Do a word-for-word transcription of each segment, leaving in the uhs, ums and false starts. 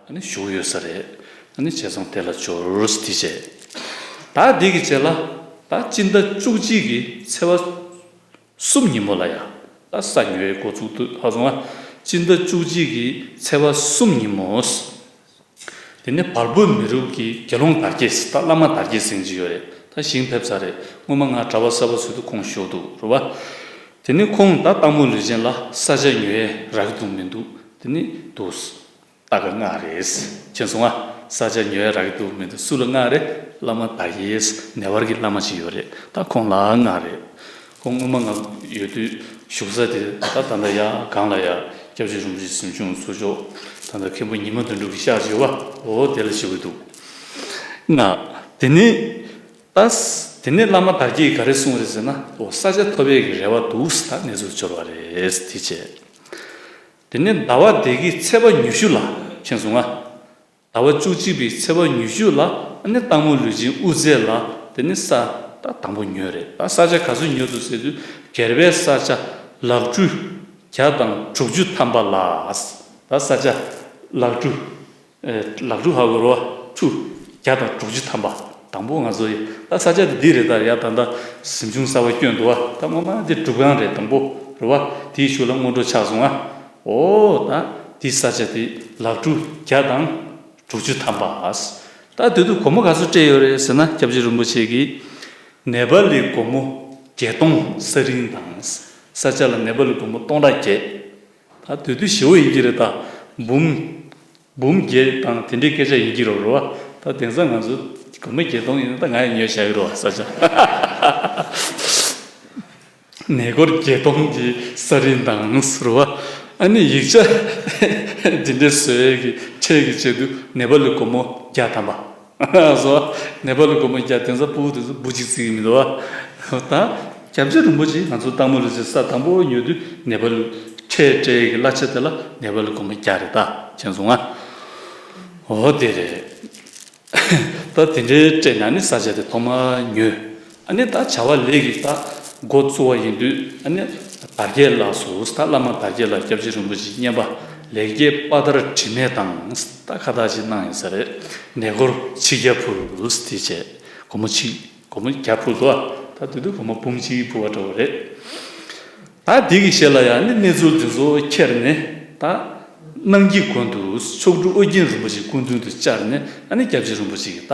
ཨ་ནི་བཞུགས་ཡོད་ས་རེད། ཨ་ནི་བྱས་ཙང་དེ་ལ་འབྱོར་དེ་བྱས། ད་འདི་གི་རྗེས་ལ་ད་སྤྱི་ཟླ་བཅུ་གཅིག་གི་ཚེས་པ་གསུམ་ཉིན་མོ་ལ་ཡ། ད་ས་ཉོ་བའི་འགོ་བཙུགས་འདུག་ཧ་སོང་ཨ། སྤྱི་ཟླ་བཅུ་གཅིག་གི་ཚེས་པ་གསུམ་ཉིན་མོ། དེ་ནས་བལ་པོ་མི་རབས་ཀྱི་དགེ་སློང་དར་རྒྱས་ད་བླ་མ་དར་རྒྱས་ཟེར་གྱི་ཡོད་རེད། ད་ཞིང་ཕེབས་ཚར་རེད། སྔོན་མ་ང་གྲྭ་པ་གསར་པ་ཚོའི་དུ་ཁོང་བཞུགས་འདུག་རེད་བ། དེ་ནས་ཁོང་ད་སྟག་མོ་ལུས་སྦྱིན་ལ་ས་ཆ་ཉོ་ཡས་རག་གི་འདུག་མི་འདུག་དེ་ནས་འདུག་ད་ག་ང་རེད། མཁྱེན་སོང་ང་། ས་ཆ་ཉོ་ཡ་རག་གི་འདུག་མི་འདུག་སུ་ལ་ང་རེད། བླ་མ་དར་རྒྱས་ནེ་པཱལ་གྱི་བླ་མ་ཅིག་ཡོད་རེད། ད་ཁོང་ལ་ང་རེད། ཁོང་སྔོན་མ་ང་ཡོད་དུས་བཞུགས་ས་དེ་ད་ད་ལྟ་ཡ་གང་ལ་ཡ་སྐྱབས་རྗེ་རིན་པོ་ཆེ་གཟིམ་ཆུང་ཚུར་ཕྱོགས་ད་ལྟ་མཁན་པོ་ཉི་མ་དོན་གྲུབ་ཀྱི་ཤག་ཅིག་ཡོད་པ། འོ་དེ་ལ་བཞུགས་ཀྱི་འདུག་ང་། དེ་ནི་ད་དེ་ནས་བླ་མ་དར་རྒྱས་ག་རེ་གསུངས་རེད་ཟེར་ན། འོ་ས་ཆ་ཐོབ་ཡས་ཀྱི་རེ་བ་འདུག་ད་གནས་ཚུལ་འབྱོར་བ་རེད་དེ་བྱས། དེ་ནས་ཟླ་བ་འདི་གི་ཚེས་པ་ཉི་ཤུ་ལ། མཁྱེན་སོང་ང་། ཟླ་བ་བཅུ་གཅིག་པའི་ཚེས་པ་ཉི་ཤུ་ལ་ཨ་ནི་སྟག་མོ་ལུས་སྦྱིན་དབུ་རྩེ་ལ་དེ་ནི་ས་ད་དང་པོ་ཉོས་རེད། ད་ས་ཆ་ག་ཚོད་ཉོས་འདུག་ཟེར་དུས་སྒེར་པའི་ས་ཆ་ལག་ཁྲུ་བརྒྱ་དང་དྲུག་ཅུ་ཐམ་པ་ལ། ད་ས་ཆ་ལག་ཁྲུ། ཨེ། ལག་ཁྲུ་ཧ་གོ་རོ། ཁྲུ་བརྒྱ་དང་དྲུག་ཅུ་ཐམ་པ། དང་པོ་ང་ཚོ་ཡི་ད་ས་ཆ་དེ་འདི་རེད། ད་ཡ་ད་ད་གཟིམ་ཆུང་གསར་པ་བསྐྱོན་འདུག་བ། ད་ངོ་མ་འདི་སྒྲུབ་ཁང་རེད། དང་པོ་རེད་བ། དེའི་གཞུག་ལ་སྔོན་འགྲོ་ཆགས་སོང་ང་། འོ་ད་འདི་ས་ཆ་དེ་ལག་ཁྲུ་བརྒྱ་དང་དྲུག་ཅུ་ཐམ་པ། ད་དེ་དུས་སྒོར་མོ་ག་ཚོད་སྤྲད་ཡོད་རེད་ཟེར་ན། སྐྱབས་རྗེ་རིན་པོ་ཆེ་གིས་ནེ་པ་ལི་སྒོར་མོ་བརྒྱད་སྟོང་ས་རིན་དང་། ས་ཆ་ལ་ནེ་པ་ལི་སྒོར་མོ་སྟོང་ཕྲག་བརྒྱད། ད་དེ་དུས་ཞེ་པོ་ཡིན་གྱི་རེད། ད་འབུམ། འབུམ་བརྒྱད་དང་དེ་འདྲའི་སྐད་ཆ་ཡིན་གྱི་རེད་བ། ད་དེང་སང་ང་ཚོ་སྒོར་མོ་བརྒྱད་སྟོང་ཡིན་ན་ད་ང་ཡང་ཉོས་བཞག་གི་རེད་བ། ས་ཆ་ནས་སྒོར་བརྒྱད་སྟོང་གི་ས་རིན་དང་ཟེར་བ། ཨ་ནི་ཡིག་ཆ་འདི་འདྲའི་བཟོ་ཡས་ཀྱི་ཁྲལ་གྱི་ཆེད་དུ་ནེ་པ་ལི་སྒོར་མོ་བརྒྱ་ཐམ་པ། སོ། ནེ་པ་ལི་སྒོར་མོ་བརྒྱ། དེང་སང་ཕྲུ་གུ་དེ་ཚོ་འབུ་གཅིག་བརྩི་གི་མི་འདུག་བ། ད་སྐྱབས་རྗེ་རིན་པོ་ཆེ་ང་ཚོ་སྟག་མོ་ལུས་སྦྱིན་ས་དང་པོ་ཉོ་དུས་ནེ་པ་ལི་ཁྲལ་སྤྲད་ཀྱི་གླ་ཆ་དེ་ལ་ནེ་པ་ལི་སྒོར་མོ་བརྒྱ་རེད། ད་མཁྱེན་སོང་ང་། འོ་དེ་རེད། ད་དེ་འདྲའི་སྤྲད་ནས་ནི་ས་ཆ་དེ་ཐོག་མར་ཉོས། ཨ་ནི་ད་བྱ་བ་ལས་ཀྱི་ད་འགོ་བཙུགས་པ་ཡིན་དུས། ཨ་ནི་དར་རྒྱས་ལགས་སུ། ད་བླ་མ་དར་རྒྱས་ལགས་སྐྱབས་རྗེ་རིན་པོ་ཆེའི་བསྙེན་པ་ལེགས་སྐྱེས་དཔའ་དར་དྲི་མེད་དང་ད་ཁ་བཏགས་ཅིག་གནང་ཡིན་ས་རེད། ནས་སྒོར་ཆིག་བརྒྱ་ཕུལ་ཟེར་དེ་བྱས། སྒོར་མོ་ཆིག་སྒོར་མོ་བརྒྱ་ཕུལ་འདུག་བ། ད་དེ་དུས་སྒོར་མོ་འབུམ་གཅིག་ཕུལ་བ་འདྲ་བོ་རེད། ད་འདི་གི་ཞལ་ལ་ཡང་ནི་གནས་ཚུལ་འདི་ཚོ་ཁྱེར་ནས། ད་གནང་གི་དགོན་དུ་མཆོག་སྤྲུལ་ཨོ་རྒྱན་རིན་པོ་ཆེ་སྐུ་མདུན་དུ་བཅར་ནས། ཨ་ནི་སྐྱབས་རྗེ་རིན་པོ་ཆེ་གིས་ད་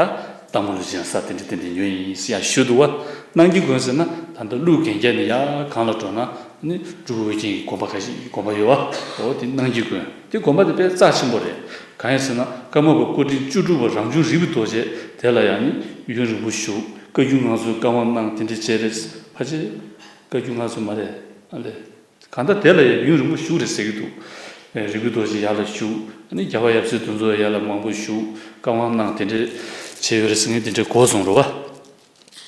སྟག་མོ་ལུས་སྦྱིན་ས་དེ་འདྲ་དེ་འདྲ་ཉོས་ཡིན་ཟེར་ཡང་ཞུས་འདུག་བ། གནང་གི་དགོན་ཟེར་ན་ད་ལྟ་ཀླུ་གན་རྐྱལ་ནས་ཡར་གངས་ལ་འགྲོ་ན་ནི་སྤྲུལ་སྐུ་ཨོ་རྒྱན་གྱི་དགོན་པ་ཁ་ཤས་ཀྱི་དགོན་པ་ཡོད་བ། འོ་དེ་གནང་གི་དགོན་དེ་དགོན་པ་དེ་དཔེ་རྩ་ཆེན་པོ་རེད། གང་ཡིན་ཟེར་ན་ཀརྨ་པ་སྐུ་ཕྲེང་བཅུ་དྲུག་པ་རང་བྱུང་རིག་པའི་རྡོ་རྗེ་དེ་ལ་ཡང་ནི་ཡུན་རིང་པོ་བཞུགས། བཀའ་བརྒྱུད་ངག་གཙོའི་བཀའ་དབང་གནང་། དེ་འདྲ་བྱས་རེད། ཕལ་ཆེར་བཀའ་བརྒྱུད་ངག་གཙོ་མ་རེད། ཨ་ལས། གང་ལྟར་དེ་ལ་ཡང་ཡུན་རིང་པོ་བཞུགས་རེད་ཟེར་གྱི་འདུག་ཨེ། རིག་པའི་རྡོ་རྗེ་ཡར་ལ་བཞུགས། ཨ་ནི་རྒྱལ་བ་ཡབ་སྲས་དེ་ཚོ་ཡར་ལ་མང་པོ་བཞུགས། བཀའ་དབང་གནང་། དེ་འདྲ་བྱས་ཡོད་རེད་ཟེར་མཁན་དེ་འདྲ་གོ་སོང་རེད་བ།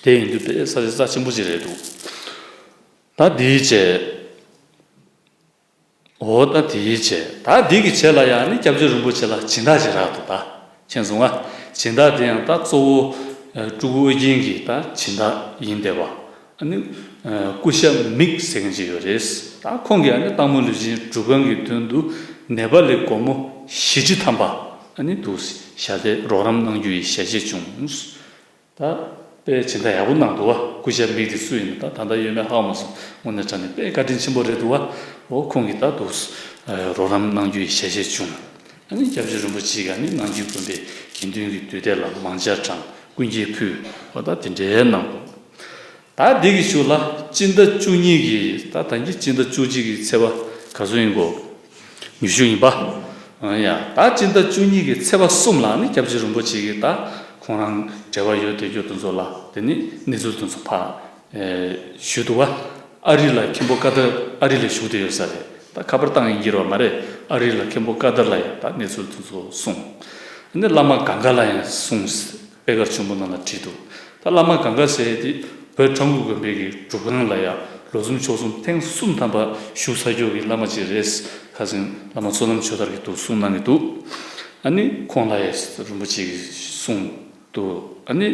དེ་ཡིན་དུས་དཔེ་ས་ཆ་རྩ་ཆེན་པོ་ཅིག་རེད་འདུག་ད་དེའི་རྗེས། འོ་ད་དེའི་རྗེས། ད་དེ་གི་རྗེས་ལ་ཡང་ནི་སྐྱབས་རྗེ་རིན་པོ་ཆེ་ལ་སྦྱིན་བདག་ཅིག་རག་འདུག་ད་མཁྱེན་སོང་ང་། སྦྱིན་བདག་དེ་ཡང་ད་གཙོ་བོ་ཨ་སྤྲུལ་སྐུ་ཨོ་རྒྱན་གྱི་ད་སྦྱིན་བདག་ཡིན་བསྡད་པ། ཨ་ནི་ཨ་སྐུ་ཞབས་མིག་ཟེར་མཁན་ཅིག་ཡོད་རེད། ད་ཁོང་གིས་ཨ་ནི་སྟག་མོ་ལུས་སྦྱིན་སྒྲུབ་ཁང་གི་དོན་དུ་ནེ་པ་ལི་སྒོར་མོ་བཞི་བཅུ་ཐམ་པ་ཨ་ནི་འདུག་ཞལ་འདེབས་རོགས་རམ་གནང་རྒྱུ་ཡི་ཞལ་བཞེས་བྱུང་། ད་དཔེ་སྦྱིན་བདག་ཡག་པོ་གནང་འདུག་བ། སྐུ་ཞབས་མིག་དེ་སུ་ཡིན་ན་ད་ད་ལྟ་ཡོད་མེད་ཧ་གོ་མ་སོང་། དངོས་གནས་དྲང་གནས་དཔེ་བཀའ་དྲིན་ཆེན་པོ་རེད་འདུག་བ། འོ་ཁོང་གིས་ད་འདུག་ཨ་རོགས་རམ་གནང་རྒྱུ་ཡི་ཞལ་བཞེས་བྱུང་། ཨ་ནི་སྐྱབས་རྗེ་རིན་པོ་ཆེ་གིས་ཨ་ནི་གནང་རྒྱུའི་དགོན་པའི་དགེ་འདུན་གྱི་འདུས་སྡེ་ལ་མང་ཇ་དྲངས། སྐུ་འགྱེད་ཕུལ། འོ་ད་དེ་འདྲའི་གནང་འདུག་ད་འདི་གི་གཞུག་ལ་སྤྱི་ཟླ་བཅུ་གཉིས་ཀྱི། ད་ད་གིན་སྤྱི་ཟླ་བཅུ་གཅིག་གི་ཚེས་པ་ག་ཚོད་ཡིན་གོ། ཉི་ཤུ་ཡིན་པ། ཨ་ཡ། ད་སྤྱི་ཟླ་བཅུ་གཉིས་ཀྱི་ཚེས་པ་གསུམ་ལ་ནི་སྐྱབས་རྗེ་རིན་པོ་ཆེ་གིས་ད་ཁོང་རང་འབྲེལ་བ་ཡོད་བསྡད་རྒྱུ་དེ་ཚོ་ལ་དེ་ནི་གནས་ཚུལ་དེ་ཚོ་ཕར་ཨེ་ཞུས་འདུག་བ། ཨ་རི་ལ་མཁན་པོ་ཀ་དར། ཨ་རི་ལ་བཞུགས་བསྡད་ཡོད་ས་རེད། ད་ཁ་པར་བཏང་ཡིན་གྱི་རེད་བ་མ་རེད། ཨ་རི་ལ་མཁན་པོ་ཀ་དར་ལ་ཡང་ད་གནས་ཚུལ་དེ་ཚོ་གསུངས། ནི་བླ་མ་གངས་དཀར་ལ་ཡང་གསུངས། པད་དཀར་ཆོས་འབོར་ནང་ལ་བྲིས་འདུག་ད་བླ་མ་གངས་དཀར་ཟེར་དེ་བོད་ཁྲ་འགུ་དགོན་པའི་གི་སྒྲུབ་ཁང་ལ་ཡང་ལོ་གསུམ་ཕྱོགས་གསུམ་ཐེངས་གསུམ་ཐམ་པ་བཞུགས་ས་སྐྱོ་གི་བླ་མ་ཅིག་རེད། ཁ་སང་བླ་མ་བསོད་ནམས་ཆོས་དར་གྱིས་འདུག་གསུང་གནང་གི་འདུག་ཨ་ནི་ཁོང་ལ་ཡང་རིན་པོ་ཆེ་གིས་གསུངས་འདུག་ཨ་ནི་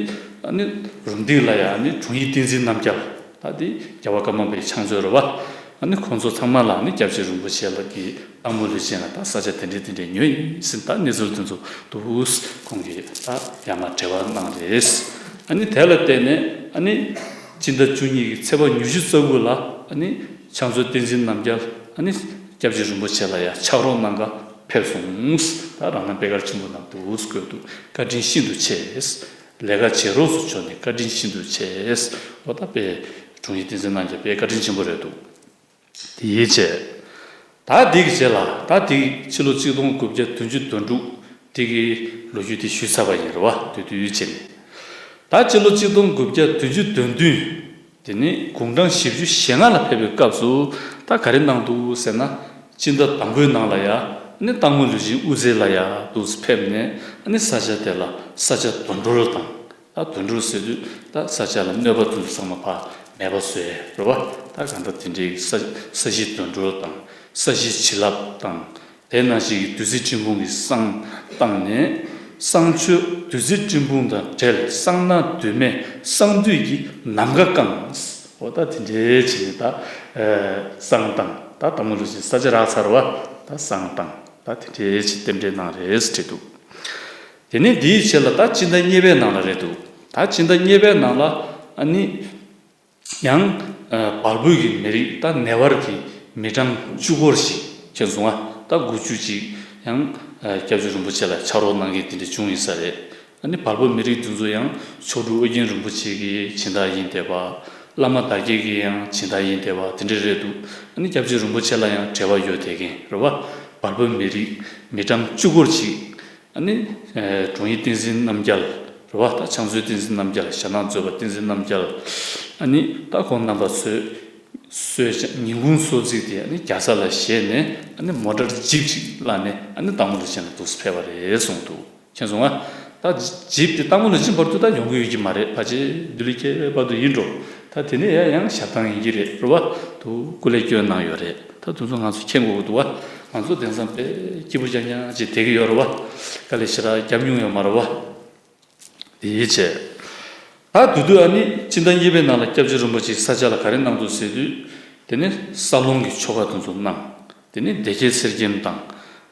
ཨ་ནི་རུམ་བཏེག་ལ་ཡང་ཨ་ནི་དྲུང་ཡིག་བསྟན་འཛིན་རྣམ་རྒྱལ། ད་དེ་རྒྱལ་བ་ཀརྨ་པའི་ཕྱག་མཛོད་རེད་བ། ཨ་ནི་ཁོང་ཚོ་ཚང་མ་ལ་ཨ་ནི་སྐྱབས་རྗེ་རིན་པོ་ཆེ་ལ་གི་སྟག་མོ་ལུས་སྦྱིན་ལ་ད་ས་ཆ་དེ་འདྲས་དེ་འདྲས་ཉོས་ཡིན་ཟེར། ད་གནས་ཚུལ་དེ་ཚོ་འདུག་ཁོང་གིས་ད་ཡར་མར་འབྲེལ་བ་གནང་རེད། ཨ་ནི་དེ་ལ་བརྟེན་ནས་ཨ་ནི་སྤྱི་ཟླ་བཅུ་གཉིས་ཀྱི་ཚེས་པ་ཉི་ཤུ་རྩ་དགུ་ལ་ཨ་ནི་ཕྱག་མཛོད་བསྟན་འཛིན་རྣམ་རྒྱལ་ཨ་ནི་སྐྱབས་རྗེ་རིན་པོ་ཆེ་ལ་ཡར་ཕྱག་རོགས་གནང་ག་ཕེབས་སོང་། ད་རང་རང་པེ་ཀར་ཆེན་པོ་ནང་དུ་བཀོད་འདུག་བཀའ་དྲིན་ཤིན་ཏུ་ཆེ། ལས་ཀ་བྱེད་རོགས་སུ་བྱོན་ནས་བཀའ་དྲིན་ཤིན་ཏུ་ཆེ། འོ་ད་དཔེ་དྲུང་ཡིག་བསྟན་འཛིན་རྣམ་རྒྱལ་དཔེ་བཀའ་དྲིན་ཆེན་པོ་རེད་འདུག་དེ་ཡིན་བྱས། ད་དེ་གི་རྗེས་ལ་ད་དེ་ཕྱི་ལོ་གཅིག་སྟོང་དགུ་བརྒྱ་བདུན་ཅུ་དོན་དྲུག་དེ་གི་ལོ་རྒྱུས་དེ་ཞུས་ཚར་བ་ཡིན་རེད་བ། དུས་དུས་ཡུལ་བྱས་ནས། ད་ཕྱི་ལོ་གཅིག་སྟོང་དགུ་བརྒྱ་བདུན་ཅུ་དོན་བདུན་དེ་ནི་དགུང་གྲངས་བཞི་བཅུ་ཞེ་ལྔ་ལ་ཕེབས་པའི་སྐབས་སུ་ད་ག་རེ་གནང་འདུག་ཟེར་ན། སྤྱི་ཟླ་དང་པོའི་ནང་ལ་ཡ་ནི་སྟག་མོ་ལུས་སྦྱིན་དབུ་རྩེ་ལ་ཡ་འདུག་ཕེབས་ནས་ནི་ས་ཆ་དེ་ལ་ས་ཆ་དོན་གྲུབ་དང་། ད་དོན་གྲུབ་ཟེར་དུས་ད་ས་ཆ་ལ་གནོད་པ་དེ་ཚོ་ཚང་མ་ཕར་མེད་པ་བཟོས་རེད་བ། ད་གང་ལྟར་དེ་འདྲའི་ས་ས་གཞི་དོན་གྲུབ་དང་ས་གཞི་བྱིན་རླབས་དང་། དེ་ནང་བཞིན་གྱི་བདུད་རྩི་སྤྲིན་ཕུང་གི་བསང་བཏང་ནས་བསང་མཆོད་བདུད་རྩི་སྤྲིན་ཕུང་དང་འབྲེལ་བསང་ནག་བདུད་མེད་བསང་དུད་ཀྱིས་ནམ་མཁའ་བཀང་། འོ་ད་དེ་འདྲའི་བྱས་ནས་ད་བསང་བཏང་། ད་སྟག་མོ་ལུས་སྦྱིན་ས་ཆ་རག་ཚར་བ་ད་བསང་བཏང་། ད་དེ་འདྲའི་བྱས་རྟེན་འབྲེལ་གནང་རེད་ཟེར་བྲིས་འདུག་དེ་ནས་འདིའི་ཕྱིར་ལ་ད་སྤྱི་ཟླ་གཉིས་པའི་ནང་ལ་རེད་འདུག་ད་སྤྱི་ཟླ་གཉིས་པའི་ནང་ལ་ཨ་ནི་ཡང་བལ་པོ་གི་མི་རིགས་ད་ནེ་ཝར་གྱི་མི་གྲངས་བཅུ་སྐོར་ཞིག་ཁྱེད་སོང་ང་ད་དགུ་བཅུ་ཅིག་ཡང་སྐྱབས་རྗེ་རིན་པོ་ཆེ་ལ་ཕྱག་རོགས་གནང་མཁན་དེ་འདྲ་བྱུང་ཡིན་ས་རེད། ཨ་ནི་བལ་པོ་མི་རིགས་དེ་ཚོ་ཡང་མཆོག་སྤྲུལ་ཨོ་རྒྱན་རིན་པོ་ཆེ་གི་སྦྱིན་བདག་ཡིན་བསྡད་པ། བླ་མ་དར་རྒྱས་ཀྱི་ཡང་སྦྱིན་བདག་ཡིན་བསྡད་པ་དེ་འདྲ་རེད་འདུག་ཨ་ནི་སྐྱབས་རྗེ་རིན་པོ་ཆེ་ལ་ཡང་འབྲེལ་བ་ཡོད་བསྡད་མཁན་རེད་བ། བལ་པོ་མི་རིགས་མི་གྲངས་བཅུ་སྐོར་ཅིག་ཨ་ནི་དྲུང་ཡིག་བསྟན་འཛིན་རྣམ་རྒྱལ་རེད་བ། ད་ཕྱག་མཛོད་བསྟན་འཛིན་རྣམ་རྒྱལ། ཞྭ་ནག་མཛོད་པ་བསྟན་འཛིན་རྣམ་རྒྱལ། ཨ་ནི་ད་ཁོང་རྣམ་པ་ཚོས་གསོལ་ཇ་ཉིན་གུང་གསོལ་ཚིགས་དེ་ཨ་ནི་རྒྱལ་ས་ལ་བཞེས་ནས་ཨ་ནི་མོ་ཊར་ཇིབ་ཅིག་བླངས་ནས་ཨ་ནི་སྟག་མོ་ལུས་སྦྱིན་ལ་འདུག་སེ་ཕེབས་པ་རེད་གསུངས་འདུག་ཁྱེད་སོང་ང་། ད་ཇིབ་དེ་སྟག་མོ་ལུས་སྦྱིན་བར་དུ་ད་ཡོང་གི་ཡོད་ཀྱི་མ་རེད། ཕལ་ཆེར་ལྡི་ལི་ཁྱེད་བར་དུ་ཡིན་འགྲོ། ད་དེ་ནས་ཡ་ཡང་ཞབས་ཐང་ཡིན་གྱི་རེད་རེད་བ། དུ་སྐུ་ལས་སྐྱོན་གནང་ཡོད་རེད། ད་དུ་ཚོ་ང་ཚོ་མཁྱེན་དགོས་ཀྱི་འདུག་བ། ང་ཚོ་དེང་སང་དཔེ་སྐྱིད་པོ་རྐྱང་རྐྱང་ཅིག་བསྡད་ཀྱི་ཡོད་རེད་བ། དཀའ་ལས་ཞེ་དྲག་བརྒྱབ་མྱོང་ཡོད་མ་རེད་བ། དེ་ཡིད་ཆེས། ད་དུས་དུས་ཨ་ནི་སྤྱི་ཟླ་གཉིས་པའི་ནང་ལ་སྐྱབས་རྗེ་རིན་པོ་ཆེས་ས་ཆ་ལ་ག་རེ་གནང་འདུག་ཟེར་དུས། དེ་ནི་ས་སློང་གི་ཆོ་ག་དེ་ཚོ་གནང་། དེ་ནི་བདེ་སྐྱིད་གསེར་སྐྱེམས་དང་།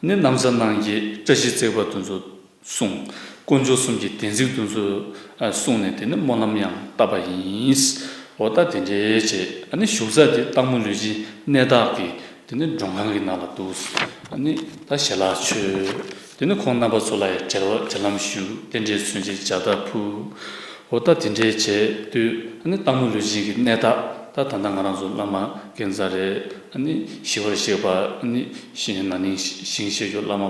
ནི་ན་བཟའ་གནང་གི་བཀྲ་ཤིས་བརྩེགས་པ་དེ་ཚོ་གསུངས། དཀོན་མཆོག་གསུམ་གྱི་བདེན་ཚིག་དེ་ཚོ་གསུངས་ནས་དེ་ནི་སྨོན་ལམ་ཡང་བཏབ་པ་ཡིན། འོ་ད་དེ་འདྲའི་བྱས་ཨ་ནི་བཞུགས་ས་དེ་སྟག་མོ་ལུས་སྦྱིན་གནས་བདག་གི་དེ་ནི་མགྲོན་ཁང་གི་ནང་ལ་འདུག་ཨ་ནི་ད་ཞལ་ལག་མཆོད། དེ་ནི་ཁོང་རྣམ་པ་ཚོ་ལ་ཡང་འབྲེལ་བ་འབྲེལ་ལམ་ཞུ། རྟེན་འབྲེལ་མཚོན་ཆའི་ཇ་ད་ཕུལ། འོ་ད་དེ་འདྲའི་བྱས་དུས་ཨ་ནི་སྟག་མོ་ལུས་སྦྱིན་གྱི་གནས་བདག་ད་ད་ལྟ་ང་རང་ཚོ་བླ་མ་རྒན་ཚ་རེད། ཨ་ནི་ཞི་བར་གཤེགས་པ་ཨ་ནི་ན་ནིང་ཞིང་གཤེགས་རྒྱུ་བླ་མ་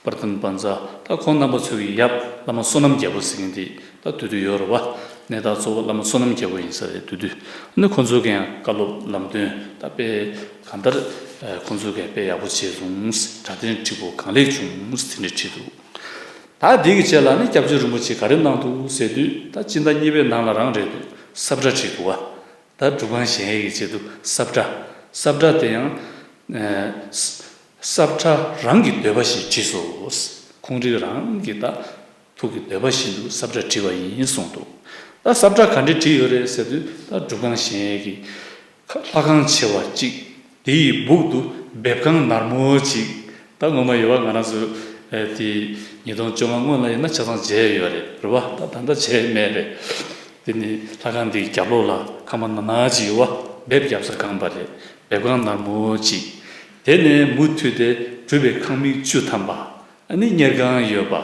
དཔལ་ལྡན་དཔལ་བཟང་། ད་ཁོང་རྣམ་པ་ཚོ་གི་ཡབ་བླ་མ་བསོད་ནམས་རྒྱལ་པོ་ཟེར་མཁན་དེ་ད་དུས་དུས་ཡོད་རེད་བ། གནས་བདག་གཙོ་བོ་བླ་མ་བསོད་ནམས་རྒྱལ་པོ་ཡིན་ས་རེད་དུས་དུས། ཨ་ནི་ཁོང་ཚོ་གི་ཡང་བཀའ་སློབ་ལམ་སྟོན་ད་དཔེ་གང་ལྟར་ཁོང་ཚོ་གིས་དཔེ་ཡག་པོ་བྱས་སོང་། གྲ་སྒྲིག་འགྲིག་པོ་གང་ལེགས་བྱུང་ཟེར་དེ་འདྲ་བྲིས་འདུག་ད་འདི་གི་རྗེས་ལ་ནི་སྐྱབས་རྗེ་རིན་པོ་ཆེས་ག་རེ་གནང་འདུག་ཟེར་དུས་ད་སྤྱི་ཟླ་གཉིས་པའི་ནང་ལ་རང་རེད་འདུག་ས་བཀྲ་བྲིས་འདུག་བ། ད་སྒྲུབ་ཁང་བཞེངས་ཡས་ཀྱི་ཆེད་དུ་ས་བཀྲ། ས་བཀྲ་དེ་ཡང་ས་བཀྲ་རང་གི་འདོད་པ་བཞིན་བྲིས་སོ། ཁོང་རང་གི་ད་ཐུགས་ཀྱི་འདོད་པ་བཞིན་དུ་ས་བཀྲ་བྲིས་པ་ཡིན་གསུངས་འདུག་ད་ས་བཀྲ་ག་འདྲས་བྲིས་ཡོད་རེད་ཟེར་དུས་ད་སྒྲུབ་ཁང་བཞེངས་ཡས་ཀྱི་ལྷ་ཁང་ཆེ་བ་གཅིག་དེ་ཡི་སྦུག་ཏུ་འབེབས་ཁང་ནར་མོ་གཅིག་ད་ངོ་མ་ཡོད་པ་ང་རང་ཚོ་དེ་ཉིས་སྟོང་བཅོ་ལྔ་སྔོན་ལ་ཡིན་ན་ཆ་ཚང་མཇལ་ཡོད་རེད་རེད་བ། ད་ད་ལྟ་མཇལ་མེད་རེད། དེ་ནི་ལྷ་ཁང་དེའི་རྒྱབ་ལོགས་ལ་ཁང་པ་ནང་ན་གཅིག་ཡོད་བ། འབེབས་རྒྱབ་ས་ཁང་པ་རེད། འབེབས་ཁང་ནར་མོ་གཅིག་དེ་ནས་མུ་མཐུད་དེ་སྒྲུབ་པའི་ཁང་མིག་བཅུ་ཐམ་པ། ཨ་ནི་གཉེར་ཁང་ཡོད་པ།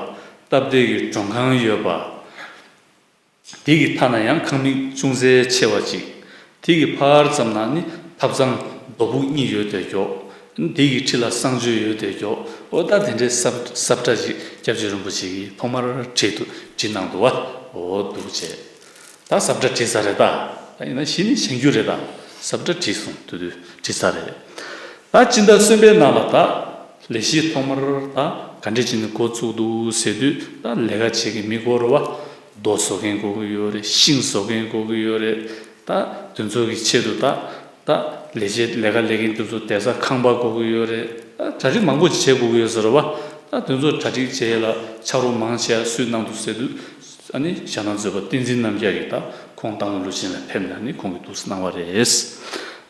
སྟབས་བདེ་གི་མགྲོན་ཁང་ཡོད་པ། དེ་གི་མཐའ་ན་ཡང་ཁང་མིག་ཅུང་ཟད་ཆེ་བ་ཅིག་དེ་གི་ཕར་ཙམ་ན་ནི་ཐབ་ཚང་རྡོ་ཕུག་གཉིས་ཡོད་དེ་ཀྱོག་དེ་གི་འཁྲིས་ལ་གསང་སྤྱོད་ཡོད་དེ་ཀྱོག་འོ་ད་དེ་འདྲའི་ས་ས་བཀྲ་ཞིག་སྐྱབས་རྗེ་རིན་པོ་ཆེ་གིས་ཐོག་མར་བྲིས་འདུག་བྲིས་གནང་འདུག་བ། འོ་འདུག་བྱས། ད་ས་བཀྲ་བྲིས་ཚར་རེད་ད། ད་ཡིན་ན་གཞི་ནས་བཞེངས་རྒྱུ་རེད་ད། ས་བཀྲ་བྲིས་སོང་དུས་དུས་བྲིས་ཚར་རེད། ད་སྤྱི་ཟླ་གསུམ་པའི་ནང་ལ་ད་ལས་གཞི་ཐོག་མར་ད་ག་འདྲས་བྱས་ནས་འགོ་བཙུགས་འདུག་ཟེར་དུས་ད་ལས་ཀ་བྱེད་མཁན་མི་དགོས་རེད་བ། རྡོ་བཟོ་མཁན་དགོས་ཀྱི་ཡོད་རེད། ཤིང་བཟོ་མཁན་དགོས་ཀྱི་ཡོད་རེད། ད་དེ་ཚོ་གི་ཆེད་དུ་ད་ད་ལས་བྱེད་ལས་ཀ་ལས་མཁན་དེ་ཚོ་བསྡད་ས་ཁང་པ་དགོས་ཀྱི་ཡོད་རེད། ད་གྲ་སྒྲིག་མང་པོ་ཅིག་བྱེད་དགོས་ཀྱི་ཡོད་ས་རེད་བ། ད་དེ་ཚོ་གྲ་སྒྲིག་བྱེད་ཡས་ལ་ཕྱག་རོགས་མང་ཆེ་བ་སུས་གནང་འདུག་ཟེར་དུས། ཨ་ནི་ཞྭ་ནག་མཛོད་པ་བསྟན་འཛིན་རྣམ་རྒྱལ་གྱིས་ད་ཁོང་སྟག་མོ་ལུས་སྦྱིན་ལ་ཕེབས་ནས་ཨ་ནི་ཁོང་གིས་འདུག་སེ་གནང་བ་རེད།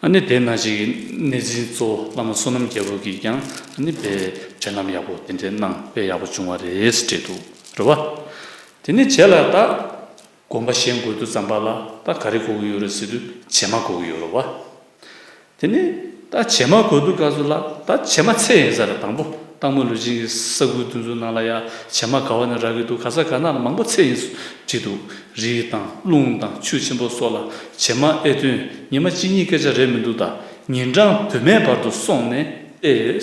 ཨ་ནི་དེ་ནང་བཞིན་གྱི་གནས་འཛིན་གཙོ་བོ་བླ་མ་བསོད་ནམས་རྒྱལ་པོ་གིས་ཀྱང་ཨ་ནི་དཔེ་དྲན་ལམ་ཡག་པོ་དེ་འདྲའི་གནང་དཔེ་ཡག་པོ་བྱུང་བ་རེད་བྲིས་འདུག་རེད་བ། དེ་ནི་རྗེས་ལ་ད་དགོན་པ་བཞེངས་དགོས་དུས་ཙམ་པ་ལ་ད་ག་རེ་དགོས་ཀྱི་ཡོད་རེད་ཟེར་དུས་བྱེ་མ་དགོས་ཀྱི་ཡོད་རེད་བ། དེ་ནི་ད་བྱེ་མ་དགོས་དུས་སྐབས་སུ་ལ་ད་བྱེ་མ་ཚད་ཡིན་ས་རེད། དང་པོ་སྟག་མོ་ལུས་སྦྱིན་གྱི་ས་ཁུལ་དེ་ཚོའི་ནང་ལ་ཡ་བྱེ་མ་ག་བ་ནས་རག་གི་འདུག་ག་ས་ག་ན་ལ་མང་པོ་ཚད་ཡིན་བྲིས་འདུག་རི་དང་རླུང་དང་ཆུ་ཆེན་པོ་སོགས་ལ་བྱེ་མ་ཨེ་ཐོན། ཉི་མ་གཅིག་གཉིས་སྐད་ཆ་རེད་མི་འདུག་ད་ཉིན་གྲངས་དུ་མའི་བར་དུ་སོང་ནས་ཏེ།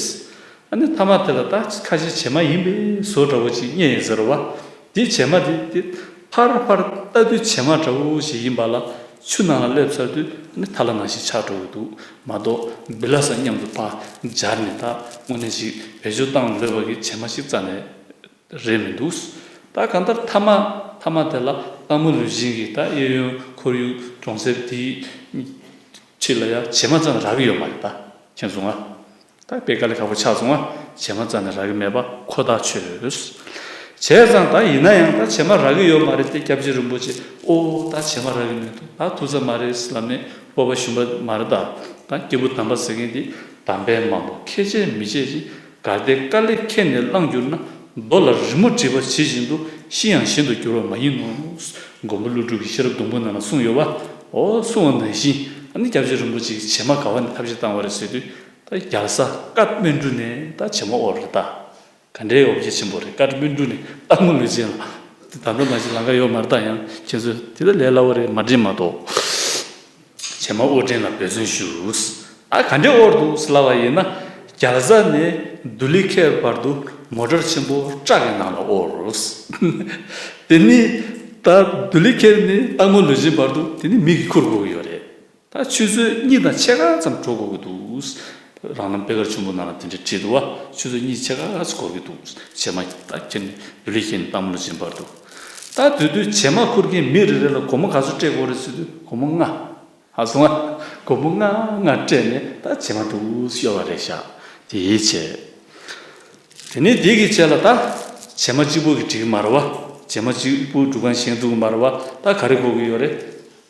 ཨ་ནི་མཐའ་མ་དེ་ལ་ད་ཁ་ཤས་བྱེ་མ་ཡིན་པའི་བཟོ་འདྲ་བོ་ཅིག་རྙེད་ཡིན་ཟེར་བ། དེ་བྱེ་མ་དེ་དེ་ཕར་ཕར་ལྟ་དུས་བྱེ་མ་འདྲ་བོ་ཞིག་ཡིན་པ་ལ་ཆུ་ནང་ལ་སླེབས་ཚར་དུས་ཨ་ནི་ཐལ་བ་ནང་བཞིན་ཆགས་འགྲོ་གི་འདུག་མ་གཏོགས་བི་ལ་ས་མཉམ་དུ་ཕར་སྦྱར་ནས་ད་དངོས་གནས་ཅིག་བེད་སྤྱོད་བཏང་ལོས་པ་གི་བྱེ་མ་ཞིག་རྩ་ནས་རེད་མི་འདུག་ད་གང་ལྟར་མཐའ་མ་མཐའ་མ་དེ་ལ་སྟག་མོ་ལུས་སྦྱིན་གྱི་ད་གཡས་གཡོན་ཁོར་ཡུག་གྲོང་གསེབ་དེའི་འཁྲིས་ལ་ཡ་བྱེ་མ་རྩ་ནས་རག་གི་ཡོད་མ་རེད། ད་མཁྱེན་སོང་ང་། ད་དཔེ་དཀའ་ལས་ཁག་པོ་ཆགས་སོང་ང་། བྱེ་མ་རྩ་ནས་རག་གི་མེད་པ་ཁོ་ཐག་ཆོད། བྱས་ཙང་ད་ཡིན་ན་ཡང་ད་བྱེ་མ་རག་གི་ཡོད་མ་རེད་དེ་སྐྱབས་རྗེ་རིན་པོ་ཆེ་ཨོ་ད་བྱེ་མ་རག་གི་མི་འདུག་ད་ཐུག་ས་མ་རེད་ལབ་ནས་སྤོབས་པ་ཞུམ་པ་མ་རེད། ད་ད་སྐྱེས་བུ་དམ་པ་ཟེར་མཁན་དེ་དམ་པས་མང་པོ་ཁས་འཆེ་མི་འཆེ་ཅིག་གལ་ཏེ་དཀའ་ལས་ཁྱེར་ནས་བླངས་གྱུར་ན། རྡོ་ལ་རི་མོ་བྲིས་པ་ཇི་བཞིན་དུ་ཤི་ཡང་གཞན་དུ་འགྱུར་བ་མ་ཡིན་ནོ། མགོན་པོ་ཀླུ་སྒྲུབ་ཀྱི་ཤེས་རབ་སྡོང་པོ་ནང་ལ་གསུངས་ཡོད་པ། ཨོ་གསུངས་པ་ནང་བཞིན་ཨ་ནི་སྐྱབས་རྗེ་རིན་པོ་ཆེ་གིས་བྱེ་མ་ག་བ་ནས་ཐབས་ཤེས་བཏང་བ་རེད་ཟེར་དུས་ད་རྒྱལ་ས་ཀཏ་མན་གྲུ་ནས་ད་བྱེ་མ་དབོར་རེད་ད། ག་འདྲའི་ཡོ་བྱད་ཆེན་པོ་རེད། ཀཏ་མན་གྲུ་ནས་སྟག་མོ་ལུས་སྦྱིན་ལ་ད་ལྟ་ནང་བཞིན་ལམ་ཁ་ཡོད་མ་རེད། ད་ཡང་ཁྱེད་ཚོས་དེ་ལ་ལས་སླ་བོ་རེད་མ་དྲན་མ་གཏོགས། བྱེ་མ་དབོར་འདྲེན་ལ་འབད་བརྩོན་ཞུ། ཨ་ག་འདྲས་དབོར་འདུག་ཟེར་ལབ་པ་ཡིན་ན། རྒྱལ་ས་ནས་དུ་ལི་ཁེལ་བར་དུ་མོ་ཊར་ཆེན་པོ་ཊག་གི་ནང་ལ་དབོར། དེ་ནི་ད་དུ་ལི་ཁེལ་ནས་སྟག་མོ་ལུས་སྦྱིན་བར་དུ་དེ་ནི་མི་གིས་ཁུར་དགོས་ཀྱི་ཡོད་རེད། ད་ཆུ་ཚོད་གཉིས་དང་ཕྱེད་ཀ་ཙམ་འགྲོ་དགོས་ཀྱི་འདུག་རང་རྣམ་པད་དཀར་ཆུན་པོ་ནང་ལ་དེ་འདྲས་བྲིས་འདུག་བ། ཆུ་ཚོད་གཉིས་ཕྱེད་ཀ་ཙམ་འགོར་གྱི་འདུག་བྱེ་མ་ད་ཁྱེར་ནས་དུ་ལི་ཁེལ་ནས་སྟག་མོ་ལུས་སྦྱིན་བར་དུ། ད་དེ་དུས་བྱེ་མ་ཁུར་མཁན་མི་རེ་རེ་ལ་སྒོར་མོ་ག་ཚོད་སྤྲད་དགོས་རེད་ཟེར་དུས་སྒོར་མོ་ལྔ། ཧ་སོང་ང་། སྒོར་མོ་ལྔ་ལྔ་སྤྲད་ནས་ད་བྱེ་མ་འདུག་ཤོར་བ་རེད་ཤག་དེ་ཡིད་ཆེས། དེ་ནས་དེ་གི་རྗེས་ལ་ད་བྱེ་མ་གཅིག་པོ་གིས་འགྲིག་གི་མ་རེད་བ། བྱེ་མ་གཅིག་པོ་སྒྲུབ་ཁང་བཞེངས་ཐུབ་ཀྱི་མ་རེད་བ། ད་ག་རེ་དགོས་ཀྱི་ཡོད་རེད།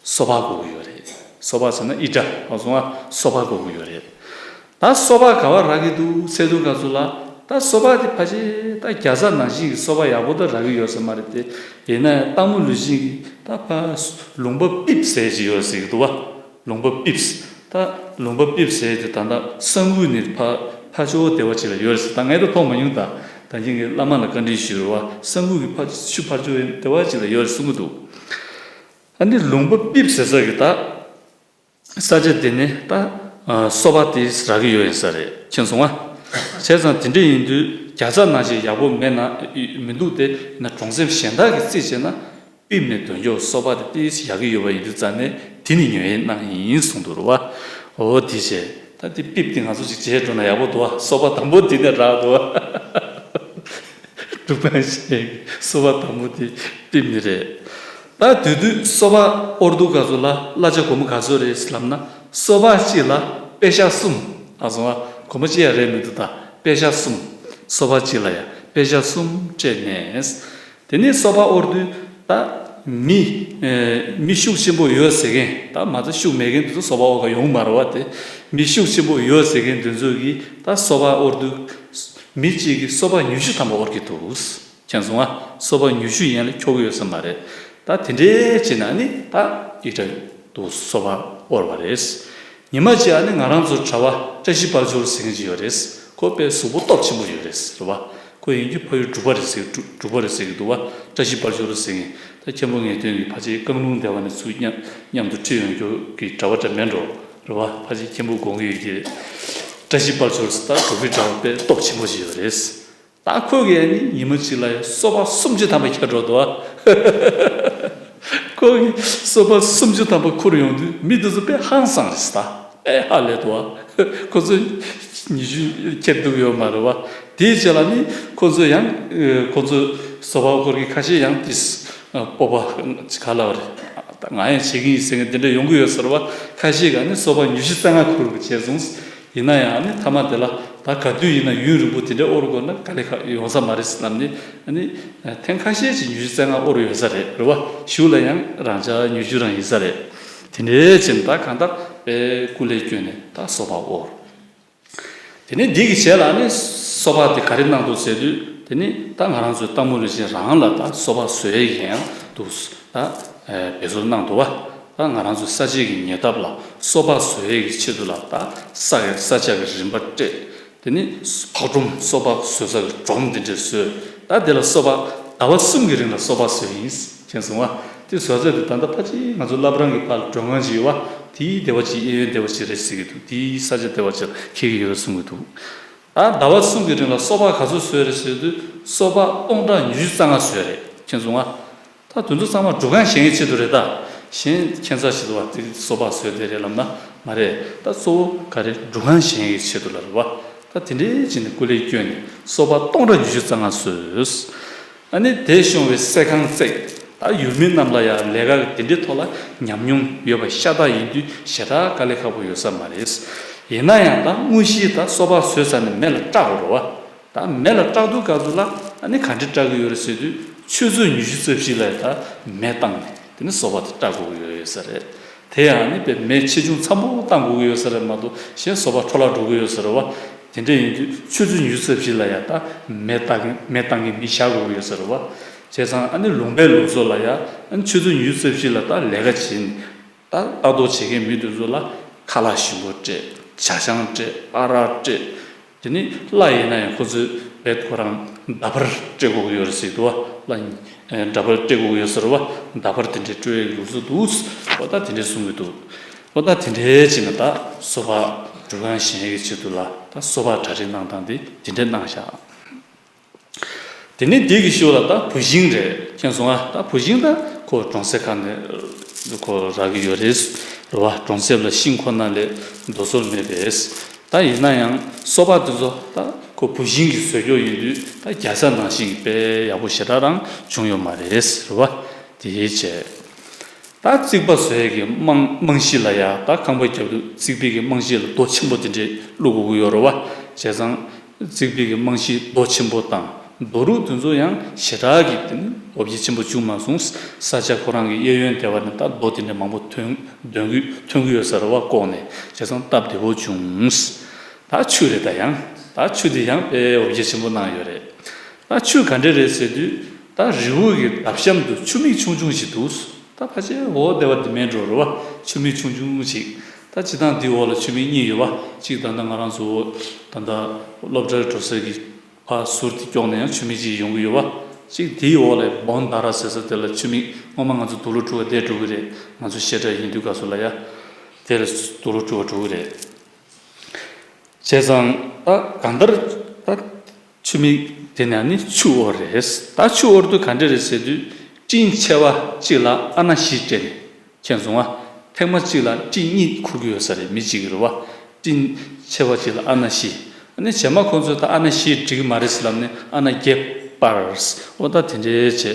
སོ་ཕག་དགོས་ཀྱི་ཡོད་རེད། སོ་ཕག་ཟེར་ན་ཨི་སྒྲ། ཧ་སོང་ང་། སོ་ཕག་དགོས་ཀྱི་ཡོད་རེད། ད་སོ་ཕག་ག་བ་རག་གི་འདུག་ཟེར་དུས་སྐབས་སུ་ལ། ད་སོ་ཕག་དེ་ཕལ་ཆེར་ད་རྒྱལ་ས་ནང་བཞིན་གྱི་སོ་ཕག་ཡག་པོ་ད་རག་གི་ཡོད་ས་མ་རེད་དེ། ཡིན་ན་ཡང་སྟག་མོ་ལུས་སྦྱིན་གྱི་ད་ཕ་ལུང་པ་པིབ་ཟེར་ཅིག་ཡོད་ཟེར་གྱི་འདུག་བ། ལུང་པ་པིབ། ད་ལུང་པ་པིབ་ཟེར་དེ་ད་ལྟ་གསང་ཕུ་ནས་ཕ་ཕ་ཇོ་སྡེ་བ་ཅིག་ལ་ཡོད་རེད་ཟེར། ད་ངས་ད་མཐོང་མ་མྱོང་། ད་ད་གིན་གྱི་བླ་མ་ལ་བཀའ་འདྲི་ཞུས་རེད་བ། གསང་ཕུ་གི་ཕ་ཆུ་ཕ་ཇོ་སྡེ་བ་ཅིག་ལ་ཡོད་རེད་གསུང་གི་འདུག་ཨ་ནི་ལུང་པ་པིབ་ཟེར་ས་གི་ད། ས་ཆ་དེ་ནི་ད་ཨ་སོ་ཕག་དེ་རག་གི་ཡོད་ཡིན་ས་རེད། མཁྱེན་སོང་ང་། བྱས་ཙང་དེ་འདྲ་ཡིན་དུས་རྒྱལ་ས་ནང་བཞིན་ཡག་པོ་མེད་ན་མི་འདུག་དེ་ན་གྲོང་གསེབ་གཞན་དག་གི་རྩིས་བྱས་ན་པིབ་ནས་དོན་འཁྱོག་སོ་ཕག་དེ་ཏིས་ཡག་གི་ཡོད་པ་ཡིན་དུས་ཙང་ནས་དེ་ནི་ཉོ་ཡས་གནང་ཡིན་གསུངས་འདུག་རེད་བ། འོ་དེ་བྱས་ད་དེ་པིབ་དེ་ང་ཚོ་ཅིག་བྱས་འགྲོ་ན་ཡག་པོ་འདུག་བ། སོ་ཕག་དང་པོ་དེ་ནས་རག་འདུག་བ། སྒྲུབ་ཁང་ཞིག་སོ་པ་དང་པོ་དེ་པིབ་ནི་རེད། ད་དེ་དུས་སོ་པ་དབོར་དུས་སྐབས་སུ་ལ་གླ་ཆ་སྒོར་མོ་ག་ཚོད་རེད་ལབ་ན། སོ་པ་གཅིག་ལ་པད་ཤག་གསུམ། ཨ་སོ་པ་སྒོར་མོ་གཅིག་ཡང་རེད་མི་འདུག་ད་པད་ཤག་གསུམ། སོ་པ་གཅིག་ལ་ཡང་པད་ཤག་གསུམ་སྤྲད་ནས། དེ་ནས་སོ་པ་དབོར་དུས་ད་མི་ཨེ་མི་ཤུགས་ཆེན་པོ་ཡོད་ཟེར་མཁན། ད་མ་ཚད་ཤུགས་མེད་མཁན་དེ་ཚོ་སོ་པ་དབོར་ག་ཡོང་མ་རེད་བ། དེ་མི་ཤུགས་ཆེན་པོ་ཡོད་ཟེར་མཁན་དེ་ཚོ་གིས་ད་སོ་པ་དབོར་དུས། མི་གཅིག་གིས་སོ་པ་ཉི་ཤུ་ཐམ་པ་དབོར་གྱི་འདུག་མཁྱེན་སོང་ང་། སོ་པ་ཉི་ཤུ་ཡན་ལ་འཁྱོག་གི་ཡོད་ས་མ་རེད། ད་དེ་འདྲའི་བྱས་ན་ནི་ད་ཨི་ཏྲ་དུ་སོ་པ་དབོར་བ་རེད། ཉི་མ་གཅིག་ཨ་ནི་ང་རང་ཚོ་གྲྭ་པ་བཀྲ་ཤིས་དཔལ་འབྱོར་ཟེར་མཁན་ཅིག་ཡོད་རེད། ཁོ་དཔེ་གཟུགས་པོ་སྟོབས་ཆེན་པོ་ཡོད་རེད་རེད་བ། ཁོ་ཡིན་རྒྱུ་ཕ་ཡུལ་འབྲུག་པ་རེད་ཟེར། འབྲུག་འབྲུག་པ་རེད་ཟེར་གྱི་འདུག་བ། བཀྲ་ཤིས་དཔལ་འབྱོར་ཟེར་མཁན། ད་མཁན་པོ་ངེས་དོན་གྱི་ཕལ་ཆེར་རྐང་ལུང་སྡེ་བ་ནས་ཚུར་མཉམ་མཉམ་དུ་ཁྲིད་ཡོང་རྒྱུ་གི་གྲྭ་པ་འདྲ་མེད་འགྲོ་རེད་བ། ཕལ་ཆེར་མཁན་པོ་དགོངས་ཀྱི་ཡོད་ཀྱི་རེད། བཀྲ་ཤིས་དཔལ་འབྱོར་ཟེར་ད་འབྲུག་པའི་གྲྭ་པ་དཔེ་སྟོབས་ཆེན་པོ་ཞིག་ཡོད་རེད། ད་ཁོ་གིས་ནི་ཉི་མ་གཅིག་ལ་ཡང་སོ་པ་སུམ་ཅུ་ཐམ་པ་ཁྱེར་འགྲོ་འདུག་ཨ། ཁོ་གིས་སོ་པ་སུམ་ཅུ་ཐམ་པ་ཁུར་ཡོང་དུས་མི་དེ་ཚོ་དཔེ་ཧང་སངས་རེད་ད། དཔེ་ཧ་ལས་འདུག་ཨ། ཁོ་ཚོ་ཉི་ཤུ་ཁྱེར་འདུག་ཡོད་མ་རེད་བ། དེའི་རྗེས་ལ་ནི་ཁོ་ཚོ་ཡང་ཁོ་ཚོ་སོ་པ་ཁུར་མཁན་ཁ་ཤས་ཡང་ཏིས་སྤོབས་པ་ག་ལ་བ་རེད། ང་ཡང་བྱེད་ཀྱི་ཡིན་ཟེར་མཁན་དེ་འདྲ་ཡོང་གི་ཡོད་ཟེར་བ། ཁ་ཤས་ཀྱིས་ནི་སོ་པ་ཉི་ཤུ་རྩ་ལྔ་ཁུར་བྱས་སོང་། ཡིན་ན་ཡང་ནི་མཐའ་མ་དེ་ལ་ད་ག་དུས་ཡིན་ན་ཡུན་རིང་པོ་དེ་འདྲའི་དབོར་དགོས་ན་དཀའ་ལས་ཁག་ཡོང་ས་མ་རེད་ལབ་ནས་ནི་ཐེངས་ཁ་ཤས་ཅིག་ཉི་ཤུ་རྩ་ལྔ་དབོར་ཡོད་ས་རེད་རེད་བ། གཞུག་ལ་ཡང་རང་ཆ་ཉི་ཤུ་རང་ཡིན་ས་རེད། དེ་འདྲའི་ཕྱིན་ད་གང་ལྟར་ པའི་སྐུ་ལས་བསྐྱོན་ནས་ད་སོ་པ་དབོར། དེ་ནས་འདི་གི་རྗེས་ལ་ནི་སོ་པ་དེ་ག་རེ་གནང་འདུག་ཟེར་དུས། དེ་ནི་ད་ང་རང་ཚོའི་སྟག་མོ་ལུས་སྦྱིན་རང་ལ་ད་སོ་པ་བཟོ་ཡས་ཀྱི་ཡང་འདུག་ད་འབད་རྩོལ་གནང་འདུག་བ། ད་ང་རང་ཚོའི་ས་དཔྱད་ཀྱི་ཉེ་འདབས་ལ་སོ་པ་བཟོ་ཡས་ཀྱི་ཆེད་དུ་ལ་ད་ས་ས་ཆ་གི་རིམ་པ་སྤྲད། དེ་ནི་ཕག་སྒྲོམ་སོ་པ་བཟོ་ས་གི་སྒྲོམ་དེ་འདྲས་བཟོས། ད་དེ་ལ་སོ་པ་ཟླ་བ་གསུམ་གྱི་རིང་ལ་སོ་པ་བཟོས་ཡིན། མཁྱེན་སོང་ང་། དེ་བཟོ་ཚད་དེ་ད་ལྟ་ཕལ་ཆེར་ང་ཚོ་བླ་བྲང་གི་ཕར་མགྲོན་ཁང་ཅིག་ཡོད་བ། དེའི་སྡེ་བ་ཅིག་གཡས་གཡོན་སྡེ་བ་ཅིག་རེད་ཟེར་གྱི་འདུག་དེའི་ས་ཆ་སྡེ་བ་ཅིག་ལ་འཁེལ་གྱི་ཡོད་རེད་གསུང་གི་འདུག་ད་ཟླ་བ་གསུམ་གྱི་རིང་ལ་སོ་པ་ག་ཚོད་བཟོས་རེད་ཟེར་དུས། སོ་པ་སྟོང་ཕྲག་ཉི་ཤུ་རྩ་ལྔ་བཟོས་རེད། མཁྱེན་སོང་ང་། ད་དེ་ཚོ་ཚང་མ་སྒྲུབ་ཁང་བཞེངས་ཡས་ཆེད་དུ་རེད་ད། གཞན་ཁྱད་མཚར་ཞིག་འདུག་བ། དེ་སོ་པ་བཟོས་དེ་རེད་ལབ་ན་མ་རེད། ད་གཙོ་བོ་ག་རེ་སྒྲུབ་ཁང་བཞེངས་ཡས་ཆེད་དུ་ལ་རེད་བ། ད་དེ་འདྲའི་བྱས་ནས་སྐུ་ལས་བསྐྱོན་ནས་སོ་པ་སྟོང་ཕྲག་ཉི་ཤུ་རྩ་ལྔ་བཟོས། ཨ་ནི་དེ་བྱུང་བའི་གསས་ཁང་བརྩེགས། ད་ཡུལ་མི་རྣམས་ལ་ཡང་ལས་ཀ་དེ་འདྲའི་ཐོག་ལ་ཉམས་མྱོང་ཡོད་པ་ཤ་སྟག་ཡིན་དུས་ཞེ་དྲག་དཀའ་ལས་ཁག་པོ་ཡོད་ས་མ་རེད། ཡིན་ན་ཡང་ད་དངོས་གཞི་ད་སོ་པ་བཟོས་ཚར་ནས་མེ་ལ་བཀྲག་དགོས་རེད་བ། ད་མེ་ལ་བཀྲག་དུས་སྐབས་སུ་ལ་ཨ་ནི་ག་འདྲ་བཀྲག་གི་ཡོད་རེད་ཟེར་དུས། ཆུ་ཚོད་ཉི་ཤུ་རྩ་བཞི་ལ་ད་མེ་བཏང་ནས་དེ་ནི་སོ་པ་དེ་བཀྲག་དགོས་ཀྱི་ཡོད་ས་རེད། དེ་ཡང་ནི་དཔེ་མེ་ཆེ་ཆུང་འཚམ་པོ་བཏང་དགོས་ཀྱི་ཡོད་ས་རེད་མ་གཏོགས། གཞན་སོ་པ་འཕྲོ་བརླག་འགྲོ་གི་ཡོད་ས་རེད་བ། དེ་འདྲ་ཡིན་དུས་ཆུ་ཚོད་ཉི་ཤུ་རྩ་བཞི་ལ་ཡང་ད་མེ་བཏང་མེ་བཏང་གི་མི་བཞག་དགོས་ཀྱི་ཡོད་ས་རེད་བ། བྱས་ཙང་ཨ་ནི་ལུང་པའི་ལུགས་སྲོལ་ལ་ཡང་ཨ་ནི་ཆུ་ཚོད་ཉི་ཤུ་རྩ་བཞི་ལ་ད་ལས་ཀ་བྱེད་ནས། ད་ལྟ་རྟོག་བྱེད་མཁན་མི་དེ་ཚོ་ལ་ཁ་ལག་ཞིམ་པོ་སྤྲད། ཇ་ཆང་སྤྲད། ཨ་རག་སྤྲད། དེ་ནི་གླ་ཡིན་ན་ཡང་ཁོ་ཚོས་རྦད་ཁོ་རང་འདྲ་པར་སྤྲད་དགོས་ཀྱི་ཡོད་རེད་ཟེར་འདུག་བ། གླ་འདྲ་པར་སྤྲད་དགོས་ཀྱི་ཡོད་ཟེར་བ། འདྲ་པར་དེ་འདྲའི་སྤྲོད་ཡས་ལུགས་སྲོལ་འདུག་འོ་ད་དེ་འདྲའི་གསུང་གི་འདུག་འོ་ད་དེ་འདྲའི་བྱས་ནས་ད་སོ་པ་སྒྲུབ་ཁང་བཞེངས་ཡས་ཀྱི་ཆེད་དུ་ལ་ད་སོ་པ་གྲ་སྒྲིག་གནང་སྟངས་དེ་དེ་འདྲ་གནང་བཞག་དེ་ནས་དེ་གི་ཤུལ་ལ་ད་བུ་ཤིང་རེད། མཁྱེན་སོང་ང་། ད་བུ་ཤིང་ད་ཁོ་གྲོང་གསེབ་ཁག་ནས་ཁོ་རག་གི་ཡོད་རེད། རེད་བ། གྲོང་གསེབ་ལ་ཤིང་ཁོ་ན་ལས་རྡོ་སོལ་མེད་པས། ད་ཡིན་ན་ཡང་སོ་པ་དེ་ཚོ་ད་ཁོ་བུ་ཤིང་གི་བཟོ་ཀྱོག་ཡིན་དུས་ད་རྒྱ་ས་ནང་བཞིན་གྱི་དཔེ་ཡག་པོ་ཞེ་དྲག་རང་བྱུང་ཡོད་མ་རེད། རེད་བ། དེ་བྱས། ད་རྩིག་པ་བཟོ་ཡས་ཀྱི་རྨང་རྨང་གཞི་ལ་ཡ། ད་ཁང་པ་རྒྱབ་དུས་རྩིག་པའི་གི་རྨང་གཞི་ལ་རྡོ་ཆེན་པོ་དེ་འདྲས་བླུག་དགོས་ཀྱི་ཡོད་རེད་བ། བྱས་ཙང་རྩིག་པའི་གི་རྨང་གཞི་རྡོ་ཆེན་པོ་དང་རྡོ་རུག་དེ་ཚོ་ཡང་ཞེ་དྲག་གི་དེ་ནི་འོ་བརྒྱལ་ཆེན་པོ་བྱུང་མ་སོང་། ས་ཆ་ཁོ་རང་གི་གཡས་གཡོན་དེ་བ་ནས་ད་རྡོ་དེ་འདྲས་མང་པོ་ཐོན་ཐོན་གི་ཐོན་གི་ཡོད་ས་རེད་བ། ལྐོག་ནས། བྱས་ཙང་སྟབས་བདེ་པོ་བྱུང་། ད་ཆུ་རེད། ད་ཡང་ད་ཆུ་དེ་ཡང་དཔེ་འོ་བརྒྱལ་ཆེན་པོ་གནང་ཡོད་རེད། ད་ཆུ་ག་འདྲས་རེད་ཟེར་དུས། ད་རི་བོ་གི་འདབས་གཤམ་དུ་ཆུ་མིག་ཆུང་ཆུང་ཞིག་འདུག་ད་ཕལ་ཆེར་འོ་དེ་བ་དེ་མིན་འགྲོ་རེད་བ། ཆུ་མིག་ཆུང་ཆུང་ཞིག་ད་སྤྱིར་བཏང་འདི་འོག་ལ་ཆུ་མིག་གཉིས་ཡོད་བ། གཅིག་ད་ལྟ་ང་རང་ཚོ་ད་ལྟ་སློབ་གྲྭར་འགྲོ་སའི་གི་ཕར་ཟུར་དེ་ཀྱོག་ནས་ཡང་ཆུ་མིག་ཅིག་ཡོང་གི་ཡོད་བ། གཅིག་དེའི་འོག་ལ་བོན་དྷ་ར་ཟེར་ས་དེ་ལ་ཆུ་མིག་སྔོན་མ་ང་ཚོ་དུག་ལོག་འཁྲུ་བ་བསྡད་འགྲོ་གི་རེད། ང་ཚོ་བཤད་གྲྭ་ཡིན་དུས་སྐབས་སུ་ལ་ཡ། དེ་ལ་དུག་ལོག་འཁྲུ་བ་འགྲོ་གི་རེད། བྱས་ཙང་ད་གང་ལྟར་ད་ཆུ་མིག་དེ་ནས་ནི་ཆུ་དབོར་རེད། ད་ཆུ་དབོར་དུས་ག་འདྲ་རེད་ཟེར་དུས། སྤྲིན་ཆེ་བ་གཅིག་ལ་ཨ་ན་བཞི་སྤྲད་ནས། མཁྱེན་སོང་ང་། ཐེངས་མ་གཅིག་ལ་སྤྲིན་གཉིས་འཁུར་གྱི་ཡོད་ས་རེད། མི་གཅིག་གིས་རེད་བ། སྤྲིན་ཆེ་བ་གཅིག་ལ་ཨ་ན་བཞི། ཨ་ནི་རྗེས་མ་ཁོང་ཚོས་ད་ཨ་ན་བཞི་འགྲིག་གི་མ་རེད་ཟེར་ལབ་ནས་ཨ་ན་བརྒྱད་སྤར། འོ་ད་དེ་འདྲའི་བྱས།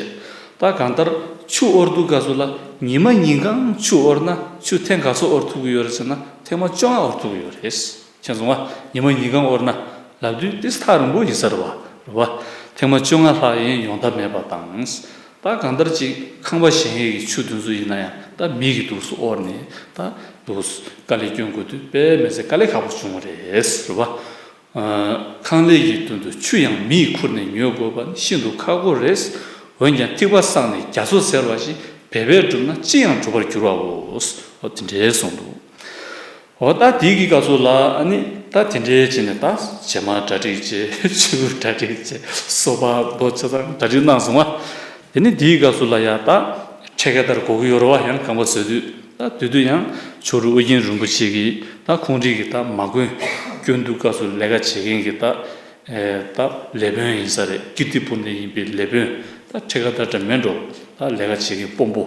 ད་གང་ལྟར་ཆུ་དབོར་དུས་སྐབས་སུ་ལ་ཉི་མ་ཉིན་གང་ཆུ་དབོར་ན་ཆུ་ཐེངས་ག་ཚོད་དབོར་ཐུབ་ཀྱི་ཡོད་རེད་ཟེར་ན་ཐེངས་མ་བཅོ་ལྔ་དབོར་ཐུབ་ཀྱི་ཡོད་རེད། མཁྱེན་སོང་ང་། ཉི་མ་ཉིན་གང་དབོར་ན་ལབ་དུས་དེ་ཐག་རིང་པོ་ཡིན་ས་རེད་བ། རེད་བ། ཐེངས་མ་བཅོ་ལྔ་ལྷག་ཡིན་ཡོང་ཐབས་མེད་པ་དང་། ད་གང་ལྟར་ཅིག་ཁང་པ་བཞེངས་ཡས་ཀྱི་ཆུ་དེ་ཚོ་ཡིན་ན་ཡང་ད་མི་གིས་འདུག་སེ་དབོར་ནས་ད་འདུག་སེ་དཀའ་ལས་སྐྱོན་དགོས་དུས་དཔེ་མི་སྲིད་དཀའ་ལས་ཁག་པོ་བྱུང་བ་རེད། རེད་བ། ཁང་ལས་ཀྱི་དོན་དུ་ཆུ་ཡང་མིས་ཁུར་ནས་ཉོ་དགོས་པ་ནི་ཤིན་ཏུ་ཁག་པོ་རེད། འོན་ཀྱང་ཐིགས་པ་བསགས་ནས་རྒྱ་མཚོ་ཟེར་བ་ཞིག་འབད་པས་བསྒྲུབས་ན་ཅི་ཡང་འགྲུབ་པར་འགྱུར་བའོ། འོ་དེ་འདྲའི་གསུངས་འདུག་འོ་ད་དེའི་གི་སྐབས་སུ་ལ་ཨ་ནི་ད་དེ་འདྲའི་བྱས་ནས་ད་བྱེ་མ་གྲ་སྒྲིག་བྱས། ཆུ་གྲ་སྒྲིག་བྱས། སོ་པ་རྡོ་ཆ་ཚང་གྲ་སྒྲིག་གནང་སོང་བ། དེ་ནི་དེའི་སྐབས་སུ་ལ་ཡ་ད་ཁྲེ་ཀ་དར་དགོས་ཀྱི་ཡོད་རེད་བ། ཡང་ཁང་པ་བཟོ་དུས་ད་དེ་དུས་ཡང་ཇོ་རུ་ཨོ་རྒྱན་རིན་པོ་ཆེ་གིས་ད་ཁོང་རིགས་ཀྱི་ད་མ་དགོན་སྐྱོན་འདུག་སྐབས་སུ་ལས་ཀ་བྱེད་མཁན་གྱི་ད་ད་ལས་དཔོན་ཡིན་ས་རེད། ཀིརྟི་པུར་ནས་ཡིན་པའི་ལས་དཔོན་ད་ཁྲེ་ཀ་དར་འདྲ་མིན་འགྲོ། ད་ལས་ཀ་བྱེད་མཁན་དཔོན་པོ་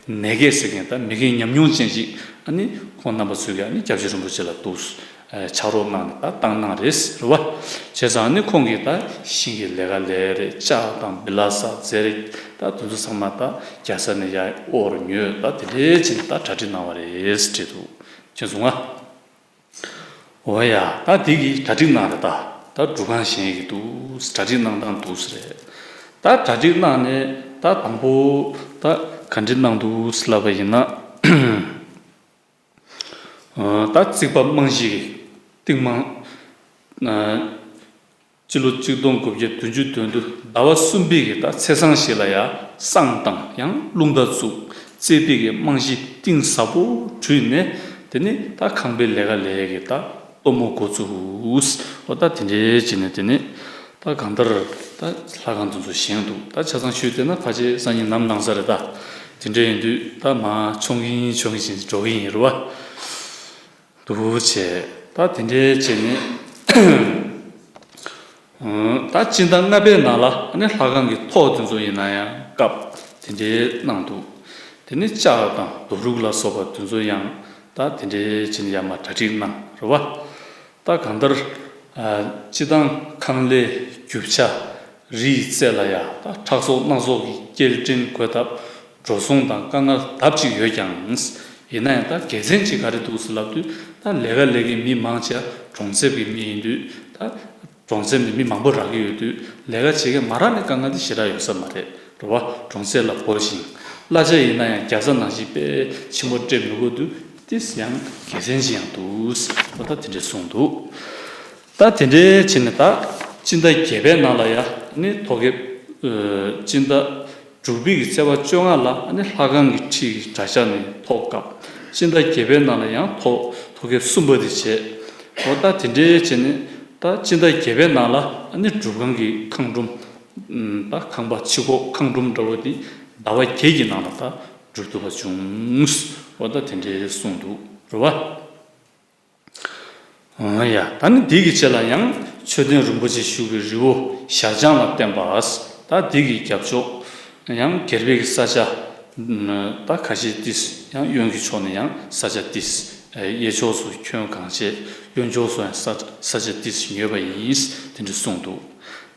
ནེ་གེ་ཟེར་མཁན་ད་མི་རྒན་ཉམས་མྱོང་ཅན་ཅིག་ཨ་ནི་ཁོང་རྣམ་པ་ཚོས་ཀྱིས་ཨ་ནི་སྐྱབས་རྗེ་རིན་པོ་ཆེ་ལ་འདུག་སེ་ཕྱག་རོགས་གནང་ནས་ད་བཏང་གནང་རེད་ཟེར་བ། བྱས་ཙང་ཨ་ནི་ཁོང་གིས་ད་ཤིང་གི་ལས་ཀ་ལས་རེད། ལྕགས་དང་བི་ལ་ས་རྫས་རེད། ད་དེ་ཚོ་ཚང་མ་ད་རྒྱ་ས་ནས་ཡར་དབོར་ཉོས། ད་དེ་འདྲའི་བྱས་ནས་ད་གྲ་སྒྲིག་གནང་བ་རེད་ཟེར་བྲིས་འདུག་མཁྱེན་སོང་ང་། འོ་ཡ། ད་དེ་གི་གྲ་སྒྲིག་གནང་རེད་ད། ད་སྒྲུབ་ཁང་བཞེངས་ཡས་ཀྱི་འདུག་གྲ་སྒྲིག་གནང་སྟངས་འདུག་སེ་རེད། ད་གྲ་སྒྲིག་གནང་ནས་ད་དང་པོ་ད་ག་འདྲ་གནང་འདུག་སེ་ལབ་པ་ཡིན་ན། ད་རྩིག་པ་རྨང་གཞི་གི་རྟིང་མ། སྤྱི་ལོ་གཅིག་སྟོང་དགུ་བརྒྱ་བདུན་ཅུ་དོན་བདུན་ཟླ་བ་གསུམ་པའི་གི་ད་ཚེས་བཟང་ཞིག་ལ་ཡ་བསང་དང་ཡང་རླུང་རྟ་བཙུགས། རྩིག་པའི་གི་རྨང་གཞི་གཏིང་ཟབ་པོ་བྲུས་ནས། དེ་ནི་ད་ཁང་པའི་ལས་ཀ་ལས་ཀྱི་ད་སྟོན་མོ་འགོ་བཙུགས། འོ་ད་དེ་འདྲའི་བྱས་ནས་དེ་ནི་ད་གང་ལྟར་ད་ལྷ་ཁང་དེ་ཚོ་བཞེངས་འདུག་ད་ཆ་ཚང་ཞུས་བལྟས་ན་ཕལ་ཆེར་སང་ཉིན་ནམ་ལངས་ས་རེད། ད་དེ་འདྲ་ཡིན་དུས་ད་མ་མཆོང་གིན་མཆོང་གིན་བྱས་འགྲོ་གི་ཡིན་རེད་བ། འདུག་བྱས། ད་དེ་འདྲའི་བྱས་ནས་ད་སྤྱི་ཟླ་ལྔ་པའི་ནང་ལ་ནི་ལྷ་ཁང་གི་ཐོག་དེ་ཚོ་ཡིན་ན་ཡང་སྐབས་དེ་འདྲའི་གནང་འདུག་དེ་ནི་ལྕགས་དང་རྡོ་རུག་ལ་སོགས་པ་དེ་ཚོ་ཡང་ད་དེ་འདྲའི་བྱས་ནས་ཡར་མར་གྲ་སྒྲིག་གནང་རེད་བ། ད་གང་ལྟར་སྤྱི་བཏང་ཁང་ལས་རྒྱུ་ཆ་རིའི་རྩེ་ལ་ཡ་ད་ཁྲག་ཚོགས་སྣ་ཚོགས་ཀྱི་སྐྱེལ་འདྲེན་དགོས་སྟབས་འགྲོ་སོང་དང་དཀའ་ངལ་ལྡབ་གཅིག་ཡོད་ཀྱང་། ཡིན་ན་ཡང་ད་དགེ་མཚན་གཅིག་ག་རེ་འདུག་ཟེར་ལབ་དུས། ད་ལས་ཀ་ལས་ཀྱི་མི་མང་ཆེ་བ་གྲོང་གསེབ་ཀྱི་མི་ཡིན་དུས། ད་གྲོང་གསེབ་ནས་མི་མང་པོ་རག་གི་ཡོད་དུས། ལས་ཀ་བྱེད་མཁན་མ་རག་ནས་དཀའ་ངལ་དེ་ཞེ་དྲག་ཡོད་ས་མ་རེད་རེད་བ། གྲོང་གསེབ་ལ་འབོར་ཞིང་གླ་ཆ་ཡིན་ན་ཡང་རྒྱལ་ས་ནང་བཞིན་དཔེ་ཆེན་པོ་སྤྲད་མི་དགོས་དུས། དེ་ཡང་དགེ་མཚན་ཅིག་ཡང་འདུག་འོ་ད་དེ་འདྲས་གསུངས་འདུག་ད་དེ་འདྲའི་བྱས་ནས་ད་སྤྱི་ཟླ་བརྒྱད་པའི་ནང་ལ་ཡ་ནི་ཐོ་གེབ། སྤྱི་ཟླ་དྲུག་པའི་གི་ཚེས་པ་བཅོ་ལྔ་ལ་ནི་ལྷ་ཁང་གི་ཁྲི་གི་གྲྭ་ཤག་ནས་ཐོག་སྐབས། སྤྱི་ཟླ་བརྒྱད་པའི་ནང་ལ་ཡང་ཐོ་ཐོ་གེབ་གསུམ་པ་དེ་བྱས། འོ་ད་དེ་འདྲའི་བྱས་ནས་ད་སྤྱི་ཟླ་བརྒྱད་པའི་ནང་ལ་ནི་སྒྲུབ་ཁང་གི་ཁང་སྒྲོམ། ད་ཁང་པ་ཕྱི་ཁོག་ཁང་སྒྲོམ་འདྲ་བོ་དེ་ཟླ་བ་བརྒྱད་ཀྱི་ནང་ལ་ད་སྒྲུབ་ཐུབ་པ་བྱུང་། འོ་ད་དེ་འདྲའི་གསུངས་འདུག་རེད་བ། ཨང་ཡ། ད་ནི་འདི་གི་རྗེས་ལ་ཡང་མཆོད་རྟེན་རིན་པོ་ཆེ་བཞུགས་པའི་རི་བོ་ཞར་བྱང་ལ་བརྟེན་པ། ད་འདི་གི་རྒྱབ་ཕྱོགས་ཡང་སྒེར་པའི་གི་ས་ཆ་ད་ཁ་ཤས་ཏིས། ཡང་གཡོན་གྱི་ཕྱོགས་ནས་ཡང་ས་ཆ་ཏིས། གཡས་ཕྱོགས་སུ་ཁྱོན་གང་བྱས། གཡོན་ཕྱོགས་སུ་ཡང་ས་ས་ཆ་ཏིས་ཉོས་པ་ཡིན། དེ་འདྲ་གསུངས་འདུག་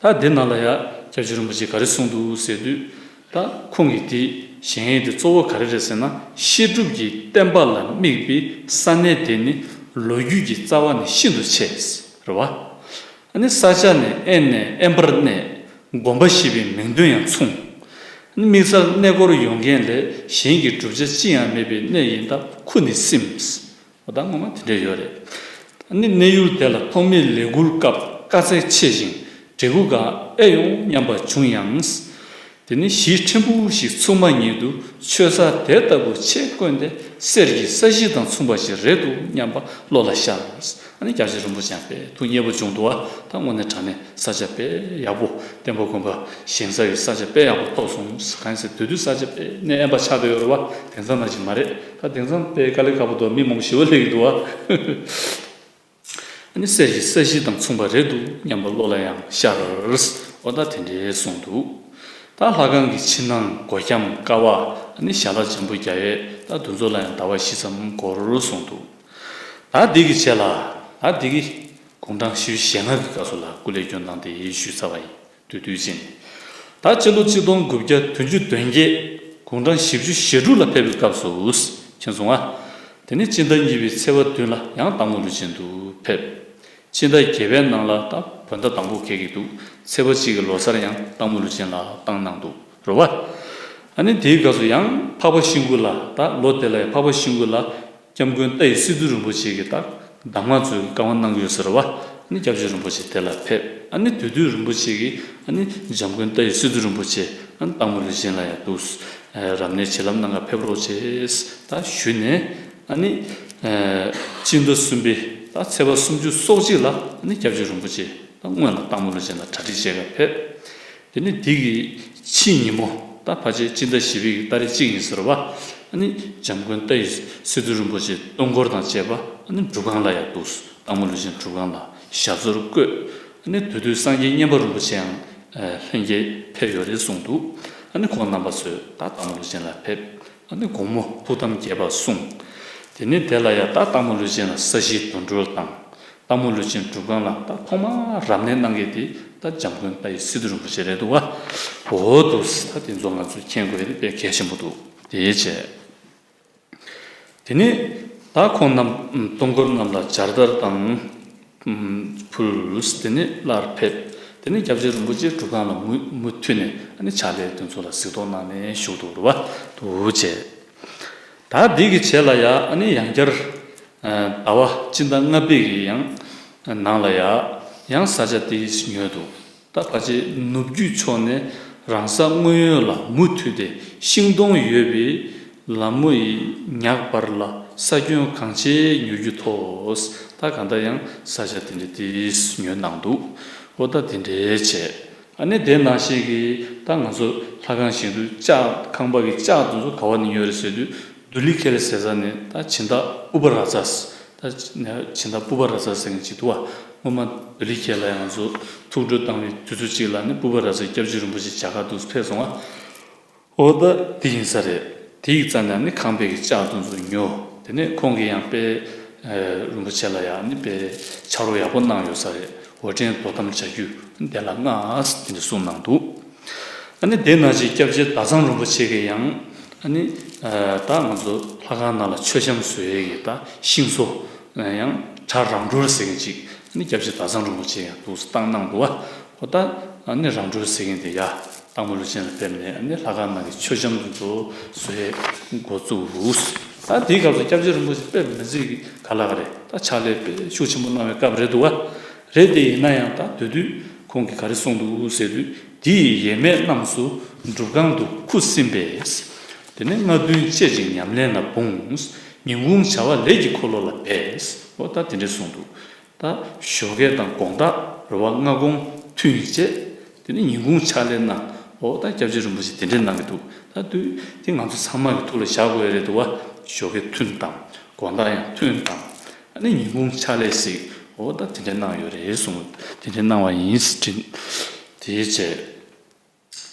ད་འདི་ནང་ལ་ཡང་སྐྱབས་རྗེ་རིན་པོ་ཆེས་ག་རེ་གསུངས་འདུག་ཟེར་དུས། ད་ཁོང་གིས་དེ་བཞེངས་ཡས་དེ་གཙོ་བོ་ག་རེ་རེད་ཟེར་ན། བཤད་སྒྲུབ་ཀྱི་བསྟན་པ་ལ་དམིགས་པའི་ས་གནས་དེ་ནི་ལོ་རྒྱུས་ཀྱི་རྩ་བ་ནས་ཤིན་ཏུ་ཆེ། རེད་བ། ཨ་ནི་ས་ཆ་ནི་དབེན་ནས་དབེན་པར་གནས། དགོན་པ་ཞེས་པའི་མིང་དོན་ཡང་མཚུངས། ཨ་ནི་དམིགས་བསལ་གནས་སྐོར་ཡོང་མཁན་ལས་གཞན་གྱི་བསྒྲུབ་བྱ་ཅི་ཡང་མེད་པའི་གནས་ཡིན་སྟབས་ཁུ་ནས་སིམས། འོ་ད་ངོ་མ་དེ་འདྲ་ཡོད་རེད། ཨ་ནི་གནས་ཡུལ་དེ་ལ་ཐོག་མའི་ལས་འགུལ་སྐབས་དཀའ་ཚེགས་ཆེ་ཞིང་བྲེལ་འཁུར་གང་ཨེ་ཡོང་སྙམ་པ་བྱུང་ཡང་། དེ་ནི་གཞི་ཕྲན་བུ་ཞིག་ཚུགས་མ་ཉིད་དུ་ཆོས་ས་དེ་ལྟ་བུ་ཆེས་དཀོན་ཏེ་གསེར་གྱི་ས་གཞི་དང་མཚུངས་པ་ཞིག་རེད་འདུག་སྙམ་པ་བློ་ལ་ཤར། ཨ་ནི་སྐྱབས་རྗེ་རིན་པོ་ཆེ་ཡང་དཔེ་ཐུགས་མཉེས་པོ་བྱུང་འདུག་བ། ད་དངོས་གནས་དྲང་གནས་ས་ཆ་དཔེ་ཡག་པོ། བསྟན་པ་དགོན་པ་བཞེངས་ས་ཡི་ས་ཆ་དཔེ་ཡག་པོ་ཐོབ་སོང་། གང་ཡིན་ཟེར་དུས་དུས་ས་ཆ་དཔེ་གནས་དབེན་པ་ཆགས་བསྡད་ཡོད་རེད་བ། དེང་སང་ནང་བཞིན་མ་རེད། ད་དེང་སང་དཔེ་དཀའ་ལས་ཁག་པོ་འདུག་མི་མང་པོ་ཞེ་པོ་སླེབས་ཀྱི་འདུག་བ། ཨ་ནི་གསེར་གྱི་ས་གཞི་དང་མཚུངས་པ་རེད་འདུག་སྙམ་པ་བློ་ལ་ཡང་ཤར། འོ་ད་དེ་འདྲའི་གསུངས་འདུག་ད་ལྷ་ཁང་གི་ཕྱི་ནང་སྒོ་འཁྱམ་ཀ་བ། ཨ་ནི་ཞལ་ལག་འཇམ་པོ་རྒྱག་ཡས་ད་དེ་ཚོ་ལ་ཡང་ཟླ་བ་བཞི་ཙམ་འགོར་གསུངས་འདུག་ད་འདི་གི་རྗེས་ལ་ད་འདི་གི་དགུང་གྲངས་བཞི་བཅུ་ཞེ་ལྔ་གི་སྐབས་སུ་ལ་སྐུ་ལས་བསྐྱོན་གནང་སྟེ་ཞུས་ཚར་བ་ཡིན། དུས་དུས་ཕྱིན། ད་སྤྱི་ལོ་གཅིག་སྟོང་དགུ་བརྒྱ་བདུན་ཅུ་དོན་བརྒྱད་དགུང་གྲངས་བཞི་བཅུ་ཞེ་དྲུག་ལ་ཕེབས་པའི་སྐབས་སུ། མཁྱེན་སོང་ང་། དེ་ནི་སྤྱི་ཟླ་གཉིས་པའི་ཚེས་པ་བདུན་ལ་ཡང་སྟག་མོ་ལུས་སྦྱིན་དུ་ཕེབས། སྤྱི་ཟླ་བརྒྱད་པའི་ནང་ལ་ད་བོད་ཟླ་དང་པོ་འཁེལ་གྱི་འདུག་ཚེས་པ་གཅིག་གི་ལོ་གསར་ཡང་སྟག་མོ་ལུས་སྦྱིན་ལ་བཏང་གནང་འདུག་རེད་བ། ཨ་ནི་དེའི་སྐབས་སུ་ཡང་འཕགས་པ་ཤིང་ཀུན་ལ། ད་ལོ་དེ་ལ་ཡང་འཕགས་པ་ཤིང་ཀུན་ལ། སྐྱབས་མགོན་ཏཱའི་སི་ཏུ་རིན་པོ་ཆེ་གིས་ད་གདམས་ངག་སྩོལ་གྱི་བཀའ་དབང་གནང་གི་ཡོད་ཟེར་བ། ཨ་ནི་སྐྱབས་རྗེ་རིན་པོ་ཆེ་དེ་ལ་ཕེབས། ཨ་ནི་དེ་དུས་རིན་པོ་ཆེ་གིས་ཨ་ནི་སྐྱབས་མགོན་ཏཱའི་སི་ཏུ་རིན་པོ་ཆེ་ཨ་ནི་སྟག་མོ་ལུས་སྦྱིན་ལ་ཡང་འདུག་རབ་གནས་བྱིན་རླབས་གནང་གར་ཕེབས་རོགས་བྱེད། ད་ཞུས་ནས་ཨ་ནི་སྤྱི་ཟླ་གསུམ་པའི་ད་ཚེས་པ་སུམ་ཅུ་སོ་གཅིག་ལ་ཨ་ནི་སྐྱབས་རྗེ་རིན་པོ་ཆེ་ད་སྔོན་ལ་སྟག་མོ་ལུས་སྦྱིན་ལ་གྲ་སྒྲིག་བྱེད་གར་ཕེབས། དེ་ནས་དེ་གི་ཕྱི་ཉིན་མོ་ད་ཕལ་ཆེར་སྤྱི་ཟླ་བཞི་པའི་གི་ཏ་རིག་གཅིག་ཡིན་ཟེར་བ། ཨ་ནི་སྐྱབས་མགོན་ཏཱའི་སི་ཏུ་རིན་པོ་ཆེ་སྟོན་འཁོར་དང་བཅས་པ་ཨ་ནི་སྒྲུབ་ཁང་ལ་ཡང་འདུག་སྟག་མོ་ལུས་སྦྱིན་སྒྲུབ་ཁང་ལ་ཞབས་སོར་བཀོད། ཨ་ནི་དེ་དུས་སངས་རྒྱས་མཉན་པ་རིན་པོ་ཆེའང་ལྷན་རྒྱས་ཕེབས་ཡོད་རེད་གསུངས་འདུག་ཨ་ནི་ཁོང་རྣམ་པ་ཚོས་ད་སྟག་མོ་ལུས་སྦྱིན་ལ་ཕེབས། ཨ་ནི་དགོང་མོ་ཐུགས་དམ་རྒྱས་པར་གསུངས། དེ་ནས་དེ་ལ་ཡང་ད་སྟག་མོ་ལུས་སྦྱིན་ལ་ས་གཞིའི་རྡོ་འགྲུལ་དང་། སྟག་མོ་ལུས་སྦྱིན་སྒྲུབ་ཁང་ལ་ད་ཐོག་མར་རབ་གནས་གནང་མཁན་དེ་ད་སྐྱབས་མགོན་ཏཱའི་སི་ཏུ་རིན་པོ་ཆེ་རེད་འདུག་བ། འོ་འདུག་ད་དེ་ཚོ་ང་ཚོས་མཁྱེན་དགོས་ཡ་དེ་དཔེ་གལ་ཆེན་པོ་འདུག་དེའི་རྗེས། དེ་ནས་ད་ཁོང་རྣམས་སྟོན་འཁོར་རྣམས་ལ་སྦྱར་དར་དང་ཕུལ། དེ་ནས་སླར་ཕེབས། དེ་ནས་སྐྱབས་རྗེ་རིན་པོ་ཆེ་སྒྲུབ་ཁང་ལ་མུ་མུ་མཐུད་ནས་ཨ་ནི་ཕྱག་ལས་དེ་ཚོ་ལ་གཟིགས་རྟོག་གནང་ནས་བཞུགས་འདུག་རེད་བ། འདུག་བྱས། ད་འདི་གི་རྗེས་ལ་ཡ་ཨ་ནི་ཡང་བསྐྱར། ཟླ་བ་སྤྱི་ཟླ་ལྔ་པའི་གི་ཡང་ནང་ལ་ཡ་ཡང་ས་ཆ་དེ་ཉོས་འདུག་ད་ཕལ་ཆེར་ནུབ་རྒྱུད་ཕྱོགས་ནས་རང་ས་དངོས་ཡོད་ལ་མུ་མཐུད་དེ་ཤིང་སྡོང་ཡོད་པའི་ལ་མོ་ཡི་ཉག་བར་ལ་ས་ཁྱོན་གང་ཆེ་ཉོ་རྒྱུ་ཐོག་ད་གང་ལྟར་ཡང་ས་ཆ་དེ་འདྲ་དེ་ཉོས་གནང་འདུག་ཨོ་ད་དེ་འདྲའི་བྱས། ཨ་ནི་དེ་ནང་བཞིན་གྱི་ད་ང་ཚོ་ལྷ་ཁང་བཞེངས་དུས་ལྕགས་ཁང་པ་གི་ལྕགས་དེ་ཚོ་ག་བ་ནས་ཉོས་རེད་ཟེར་དུས་དུ་ལི་ཁེ་ལེ་ཟེར་ས་ནས་ད་སྦྱིན་བདག་པུ་པ་ར་ཛ། ད་སྦྱིན་བདག་པུ་པ་ར་ཛ་ཟེར་མཁན་ཅིག་འདུག་བ། སྔོན་མ་དུ་ལི་ཁེ་ལ་ཡང་ང་ཚོ་ཐུགས་སྤྲོ་བཏང་བའི་དུས་ཚོད་ཅིག་ལ་ནི་པུ་པ་ར་ཛ་སྐྱབས་རྗེ་རིན་པོ་ཆེ་མཇལ་ཁ་འདུག་ཕེབས་སོང་བ། ཨོ་ད་དེ་ཡིན་ས་རེད། དེ་ཡི་རྩ་ནས་ནི་ཁང་པའི་གི་ལྕགས་དེ་ཚོ་ཉོ། དེ་ནས་ཁོང་གིས་ཡང་དཔལ་རིན་པོ་ཆེ་ལ་ཡང་ནི་དཔེ་ཕྱག་རོགས་ཡག་པོ་གནང་ཡོད་ས་རེད། འོར་འདྲེན་དོ་དམ་བྱ་རྒྱུ་དེ་ལ་མངགས་དེ་འདྲ་གསུངས་གནང་འདུག་ཨ་ནི་དེ་ནང་བཞིན་སྐྱབས་རྗེ་ཟླ་བཟང་རིན་པོ་ཆེ་གིས་ཡང་ཨ་ནི་ད་ང་ཚོ་ལྷ་ཁང་ནང་ལ་མཆོད་བཤམས་བཟོ་ཡས་ཀྱི་ད་ཤིང་བཟོ་ཡང་གྲྭ་རང་གྲོལ་ཟེར་མཁན་ཅིག་ཨ་ནི་སྐྱབས་རྗེ་ཟླ་བཟང་རིན་པོ་ཆེ་ཡང་འདུག་སེ་བཏང་གནང་འདུག་བ། ཨོ་ད་ཨ་ནི་རང་གྲོལ་ཟེར་མཁན་དེ་ཡ། སྟག་མོ་ལུས་ཅན་ལ་ཕེབས་ནས་ཨ་ནི་ལྷ་ཁང་ནང་གི་མཆོད་བཤམས་དེ་ཚོ་བཟོས་འགོ་བཙུགས་རུགས། ད་དེའི་སྐབས་སུ་སྐྱབས་རྗེ་རིན་པོ་ཆེ་དཔེ་མི་སྲིད་ཀྱི་ག་ལ་ག་རེད། ད་ཕྱག་ལས་དཔེ་ཤུགས་ཆེན་པོ་གནང་བའི་སྐབས་རེད་འདུག་བ། རེད་དེ་ཡིན་ན་ཡང་ད་དེ་དུས་ཁོང་གིས་ག་རེ་གསུངས་འདུག་ཟེར་དུས། དེ་ཡི་ཡས་མས་རྣམས་སུ་སྒྲུབ་ཁང་དུ་ཁུ་སིམ་པས། དེ་ནས་སྔ་འདོན་བཅས་ཀྱི་ཉམས་ལེན་ལ་འབུངས། ཉིན་གུང་བྱ་བ་ལས་ཀྱི་འཁོར་ལོ་ལ་འབད། འོ་ད་དེ་འདྲས་གསུངས་འདུག་ད་ཞོགས་ཀས་དང་དགོང་དག་རེ་བ་སྔ་དགོང་ཐུན་བཅད། དེ་ནས་ཉིན་གུང་ཕྱག་ལས་གནང་། འོ་ད་སྐྱབས་རྗེ་རིན་པོ་ཆེ་དེ་འདྲས་གནང་གི་འདུག་ད་དུས་དེ་ང་ཚོ་ཚང་མ་གི་ཐུགས་ལ་བཞག་དགོས་ཡ་རེད་འདུག་བ། ཞོགས་ཀས་ཐུན་དང་དགོང་དག་ཡང་ཐུན་དང་། ཨ་ནི་ཉིན་གུང་ཕྱག་ལས་ཤིག་འོ་ད་དེ་འདྲས་གནང་ཡོད་རེད་གསུངས། དེ་འདྲས་གནང་བ་ཡིན་དྲན། དེའི་རྗེས།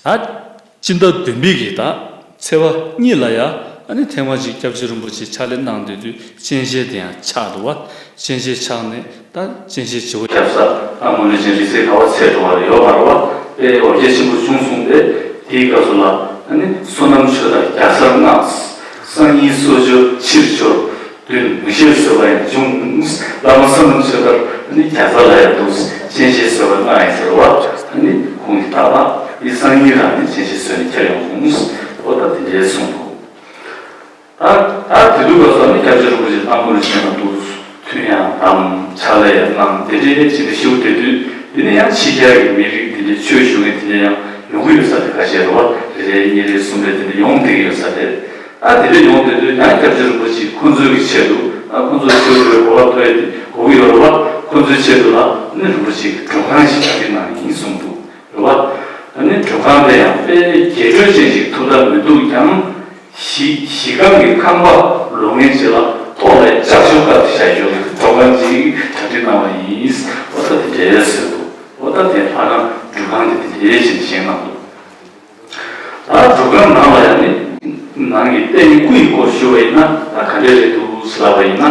ད་སྤྱི་ཟླ་བདུན་པའི་གི་ད་ཚེས་པ་གཉིས་ལ་ཡ་ཨ་ནི་ཐེངས་མ་གཅིག་སྐྱབས་རྗེ་རིན་པོ་ཆེ་ཕྱག་ལས་གནང་སྡོད་དུས་སྤྱན་ཤེལ་དེ་ཡང་ཆག་འདུག་བ། སྤྱན་ཤེལ་ཆག་ནས་ད་སྤྱན་ཤེལ་བྱེ་བ་རྒྱབ་ས་སྟག་མོ་ལུས་ཅན་རིགས་སྲས་ག་བ་ཚེ་འགྲོ་བ་ལ་ཡོད་པ་རེད་བ། དཔེ་འོ་བརྒྱལ་ཆེན་པོ་བྱུང་སོང་སྟེ། དེའི་སྐབས་སུ་ལ་ཨ་ནི་བསོད་ནམས་ཆོས་དར་རྒྱ་མཚར་བསྔགས། སང་ཉིན་གསོལ་མཆོད་ཕྱིར་འབྱོར། བདུན་མི་ཤེས་བཟོད་པ་ཡང་འབྱུང་། བླ་མ་བསོད་ནམས་ཆོས་དར་ནི་རྒྱ་མཚར་ལ་ཡང་འདུག་སྤྱན་ཤེལ་བཟོད་པ་ལྔ་ཡིན་ཟེར་བ། ཨ་ནི་ཁོང་གིས་ད་བར་ཡི་སང་ཉིན་རང་ནི་སྤྱན་ཤེལ་བཟོས་ནས་ཁྱེར་ཡོང་སོང་། འོ་ད་དེ་འདྲའི་གསུངས་འདུག་ད་ད་དེ་དུས་སྐབས་སུ་ནི་སྐྱབས་རྗེ་རིན་པོ་ཆེ་སྟག་མོ་ལུས་ཅན་ལ་འདུག་ཐུན་ཡང་དམ་ཕྱག་ལས་ཡང་གནང་། དེ་འདྲའི་བྱེད་དུ་ཞིའུ་དེ་དུས་དེ་ནས་ཡང་ཕྱི་རྒྱལ་གྱི་མི་རིགས་དེ་འདྲའི་ཆོས་ཞུ་མཁན་དེ་འདྲ་ཡང་ཡོང་གི་ཡོད་ས་དེ་ཁ་ཤས་རེད་བ། རེ་རེ་གཉིས་རེ་གསུམ་རེ་དེ་འདྲ་ཡོང་བསྡད་ཀྱི་ཡོད་ས་རེད། ཨ་དེ་འདྲ་ཡོང་དེ་དུས་ཡང་སྐྱབས་རྗེ་རིན་པོ་ཆེ་ཁོང་ཚོའི་གི་ཆེད་དུ་ཨ་ཁོང་ཚོ་ཆོས་སྒྲོལ་གོ་བ་ཐོས་ཏེ་གོ་གི་ཡོད་རེད་བ། ཁོང་ཚོའི་ཆེད་དུ་ལ་ནི་རིན་པོ་ཆེ་གི་སྒྲུབ་ཁང་ཞིག་གྲ་སྒྲིག་གནང་ཡིན་གསུངས་འདུག་རེད་བ། ཨ་ནི་སྒྲུབ་ཁང་དེ་ཡང་དཔེ་རྒྱས་སྤྲོས་ཅན་ཞིག་ཐུབ་ཐབས་མི་འདུག་ཀྱང་། གཞི་གཞི་རྐང་གི་ཁང་པ་ལོག་མཁན་ཅིག་ལ་ཐོག་ལ་ལྕགས་ཤོག་བཀབ་བཞག་ཡོད་པའི་སྒྲུབ་ཁང་ཅིག་གྲ་སྒྲིག་གནང་བ་ཡིན། འོ་ད་དེ་འདྲའི་ཟེར་འདུག་འོ་ད་དེ་ལྷ་ཁང་སྒྲུབ་ཁང་དེ་དེ་འདྲའི་ཞིག་བཞེངས་གནང་འདུག་ད་སྒྲུབ་ཁང་ནང་ལ་ཡང་ནི་ནང་གི་རྟེན་སྐུ་ཡི་སྐོར་ཞུ་བ་ཡིན་ན་ད་ག་འདྲས་རེད་འདུག་ཟེར་ལབ་པ་ཡིན་ན།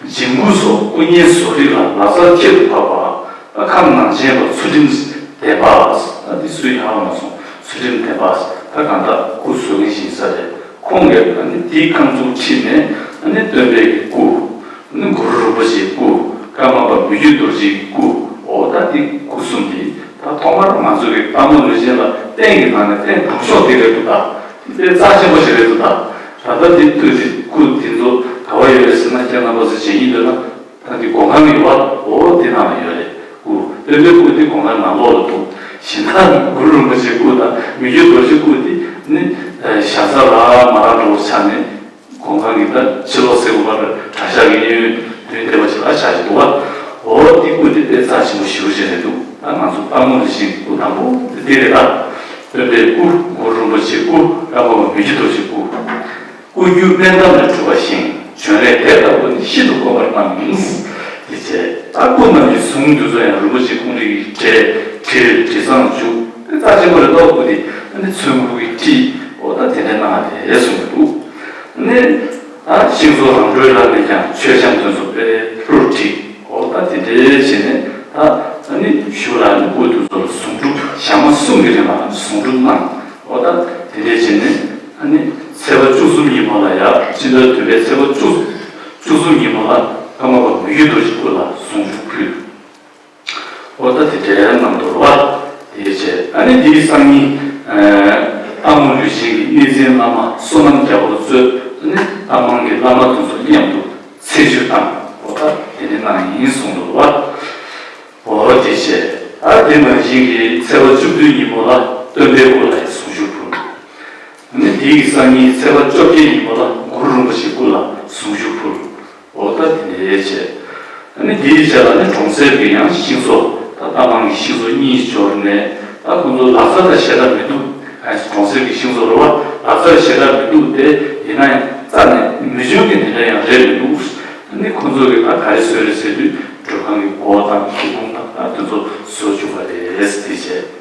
འཇིམ་སྐུ་སོགས་སྐུ་བརྙན་བཟོ་རིག་ལ་ལག་རྩལ་ཁྱད་དུ་འཕགས་པ། ད་ཁམས་ནང་ཆེན་པ་ཚུལ་ཁྲིམས་ལྡན་པ། ད་འདི་སུ་ཡང་མ་སོང་། ཚུལ་ཁྲིམས་ལྡན་པ་ད་གང་ལྟར་སྐུ་བཟོ་མཁན་ཞིག་ཡིན་ས་རེད། ཁོང་གིས་ཨ་ནི་དེའི་ཁང་བཙུགས་ཁྲིད་ནས་ཨ་ནི་སྟོན་པའི་སྐུ། ནི་གུ་རུ་རིན་པོ་ཆེའི་སྐུ། ཀརྨ་པ་མི་བསྐྱོད་རྡོ་རྗེའི་སྐུ། འོ་ད་འདི་སྐུ་གསུམ་འདི་ད་ཐོག་མར་ང་ཚོ་གི་སྟག་མོ་ལུས་ཅན་ལ་རྟེན་གྱི་ནང་ནས་རྟེན་དང་ཤོག་འདི་རེད་འདུག་ད་འདི་དཔེ་རྩ་ཆེན་པོ་ཞིག་རེད་འདུག་ད་ད་ལྟ་འདི་དུས་འདི་སྐུ་འདི་ཚོ་ག་བ་ཡོད་རེད་ཟེར་ན། ཁྱེད་རྣམ་པ་ཚོ་མཇལ་གྱི་འདུག་ན། ད་འདི་སྒོ་ཁང་ཡོད་པ། འོ་འདི་ནང་ལ་ཡོད་རེད། སྐུ་སྟོན་པའི་སྐུ་འདི་སྒོ་ཁང་ནང་ལོགས་ལ་འདུག་གཞན་དག་གུ་རུ་རིན་པོ་ཆེའི་སྐུ་དང་མི་བསྐྱོད་རྡོ་རྗེའི་སྐུ་འདི་ནི་ཞྭ་ཚ་ལ་མ་ར་འགྲོ་བ་ཆགས་ནས། གོང་ཁང་གི་ད་ཕྱི་ལོགས་སེ་གོ་བར་གྲྭ་ཤག་གི་གཡས་གཡོན་མདུན་དེ་བ་ཞིག་ལ་བཞག་བཞིན་འདུག་བ། འོ་དེ་སྐུ་དེ་དཔེ་རྩ་ཆེན་པོ་ཞེ་པོ་ཅིག་རེད་འདུག་ད་ང་ཚོ་སྟག་མོ་ལུས་ཅན་གྱི་སྐུ་དང་པོ་དེ་དེ་རེད། ད་སྟོན་པའི་སྐུ། གུ་རུ་རིན་པོ་ཆེའི་སྐུ། ཀརྨ་པ་མི་བསྐྱོད་རྡོ་རྗེའི་སྐུ། སྐུ་རྒྱུ་སྨན་འདམ་ལས་གྲུབ་པ་བཞེངས། བྱོན་ལས་དེ་ལྟ་བུ་ནི་ཤིན་ཏུ་དཀོན་པར་སྣང་། དེ་བྱས་ད་སྐུ་རྣམས་ཀྱི་གཟུངས་འདི་ཚོ་ཡང་རིན་པོ་ཆེ་ཁོང་རང་གི་གྲས་དྲིལ་དྲི་བཟང་བྱུག་དེ་རྩ་ཆེན་པོ་རེད། ཏོག་སྐུ་དེ་ཨ་ནི་ཚོན་དགུ་གིས་དཀྲིས། འོ་ད་དེ་འདྲ་གནང་བ་རེད་གསུངས་འདུག་ནི། ད་ཤིང་བཟོ་རང་གྲོལ་ལ་ནི་ཀྱང་མཆོད་བཤམས་དོན་གསུམ་དཔེ་ལྷུར་བསྒྲིགས། འོ་ད་དེ་འདྲའི་བྱས་ནས་ད་ཨ་ནི་གཞུག་ལ་ནི་སྐུ་དེ་ཚོ་ལ་གཟུངས་སྒྲུབ་ཞག་མ་གསུམ་གྱི་རིང་ལ་གཟུངས་སྒྲུབ་གནང་། འོ་ད་དེ་འདྲའི་བྱས་ནས་ཨ་ནི་ཚེས་པ་བཅུ་གསུམ་ཉིན་མོ་ལ་ཡ་སྤྱི་ཟླ་བདུན་པའི་ཚེས་པ་བཅུ་བཅུ་གསུམ་ཉིན་མོ་ལ་ཀརྨ་པ་མི་བསྐྱོད་རྡོ་རྗེའི་སྐུ་ལ་གཟུངས་སྒྲུབ་ཕུལ། འོ་ད་དེ་འདྲའི་གནང་འདུག་ར་བ། དེའི་རྗེས་ཨ་ནི་དེའི་སང་ཉིན། སྟག་མོ་ལུས་ཅན་གྱི་གནས་འཛིན་བླ་མ་བསོད་ནམས་རྒྱལ་པོ་གཙོས་ཨ་ནི་རྟ་མང་གི་བླ་མ་དེ་ཚོ་མཉམ་དུ་ཚེས་བཅུ་དང་ ཡིན་གསུངས་འདུག་པ། འོ་དེ་བྱས། ཨ་དེ་ནང་བཞིན་གྱི་ཚེས་པ་བཅུ་བདུན་ཉིན་མོ་ལ་སྟོན་པའི་སྐུ་ལ་གསོལ་ཇུས་ཕུལ། ནི་དེའི་སང་ཉིན་ཚེས་པ་བཅོ་བརྒྱད་ཉིན་མོ་ལ་གུ་རུ་རིན་པོ་ཆེའི་སྐུ་ལ་གསོལ་ཇུས་ཕུལ། འོ་ད་དེ་འདྲའི་བྱས། ནི་དེའི་རྗེས་ལ་ནི་གྲོང་གསེབ་ཀྱི་ཡང་ཤིང་བཟོ། ད་ལྟ་མང་གི་ཤིང་བཟོ་གཉིས་འབྱོར་ནས། ད་ཁོང་ཚོ་ལག་རྩལ་ལ་ཞེ་དྲག་མི་འདུག་ཨ་གྲོང་གསེབ་ཀྱི་ཤིང་བཟོ་རུ་བ་ལག་རྩལ་ཞེ་དྲག་མི་འདུག་སྟེ། ཡིན་ན་ཡང་རྩ་ནས་མི་འཇོན་གྱི་དེ་འདྲ་ཡང་རེད་མི་འདུག་ནི་ཁོང་ཚོ་གི་ད་ག་རེ་བཟོས་རེད་ཟེར་དུས། མགྲོན་ཁང་གི་སྒོ་དང་སྒེའུ་ཁུང་དང་ད་དེ་ཚོ་བཟོ་བཅུག་པ་རེད་དེ་བྱས།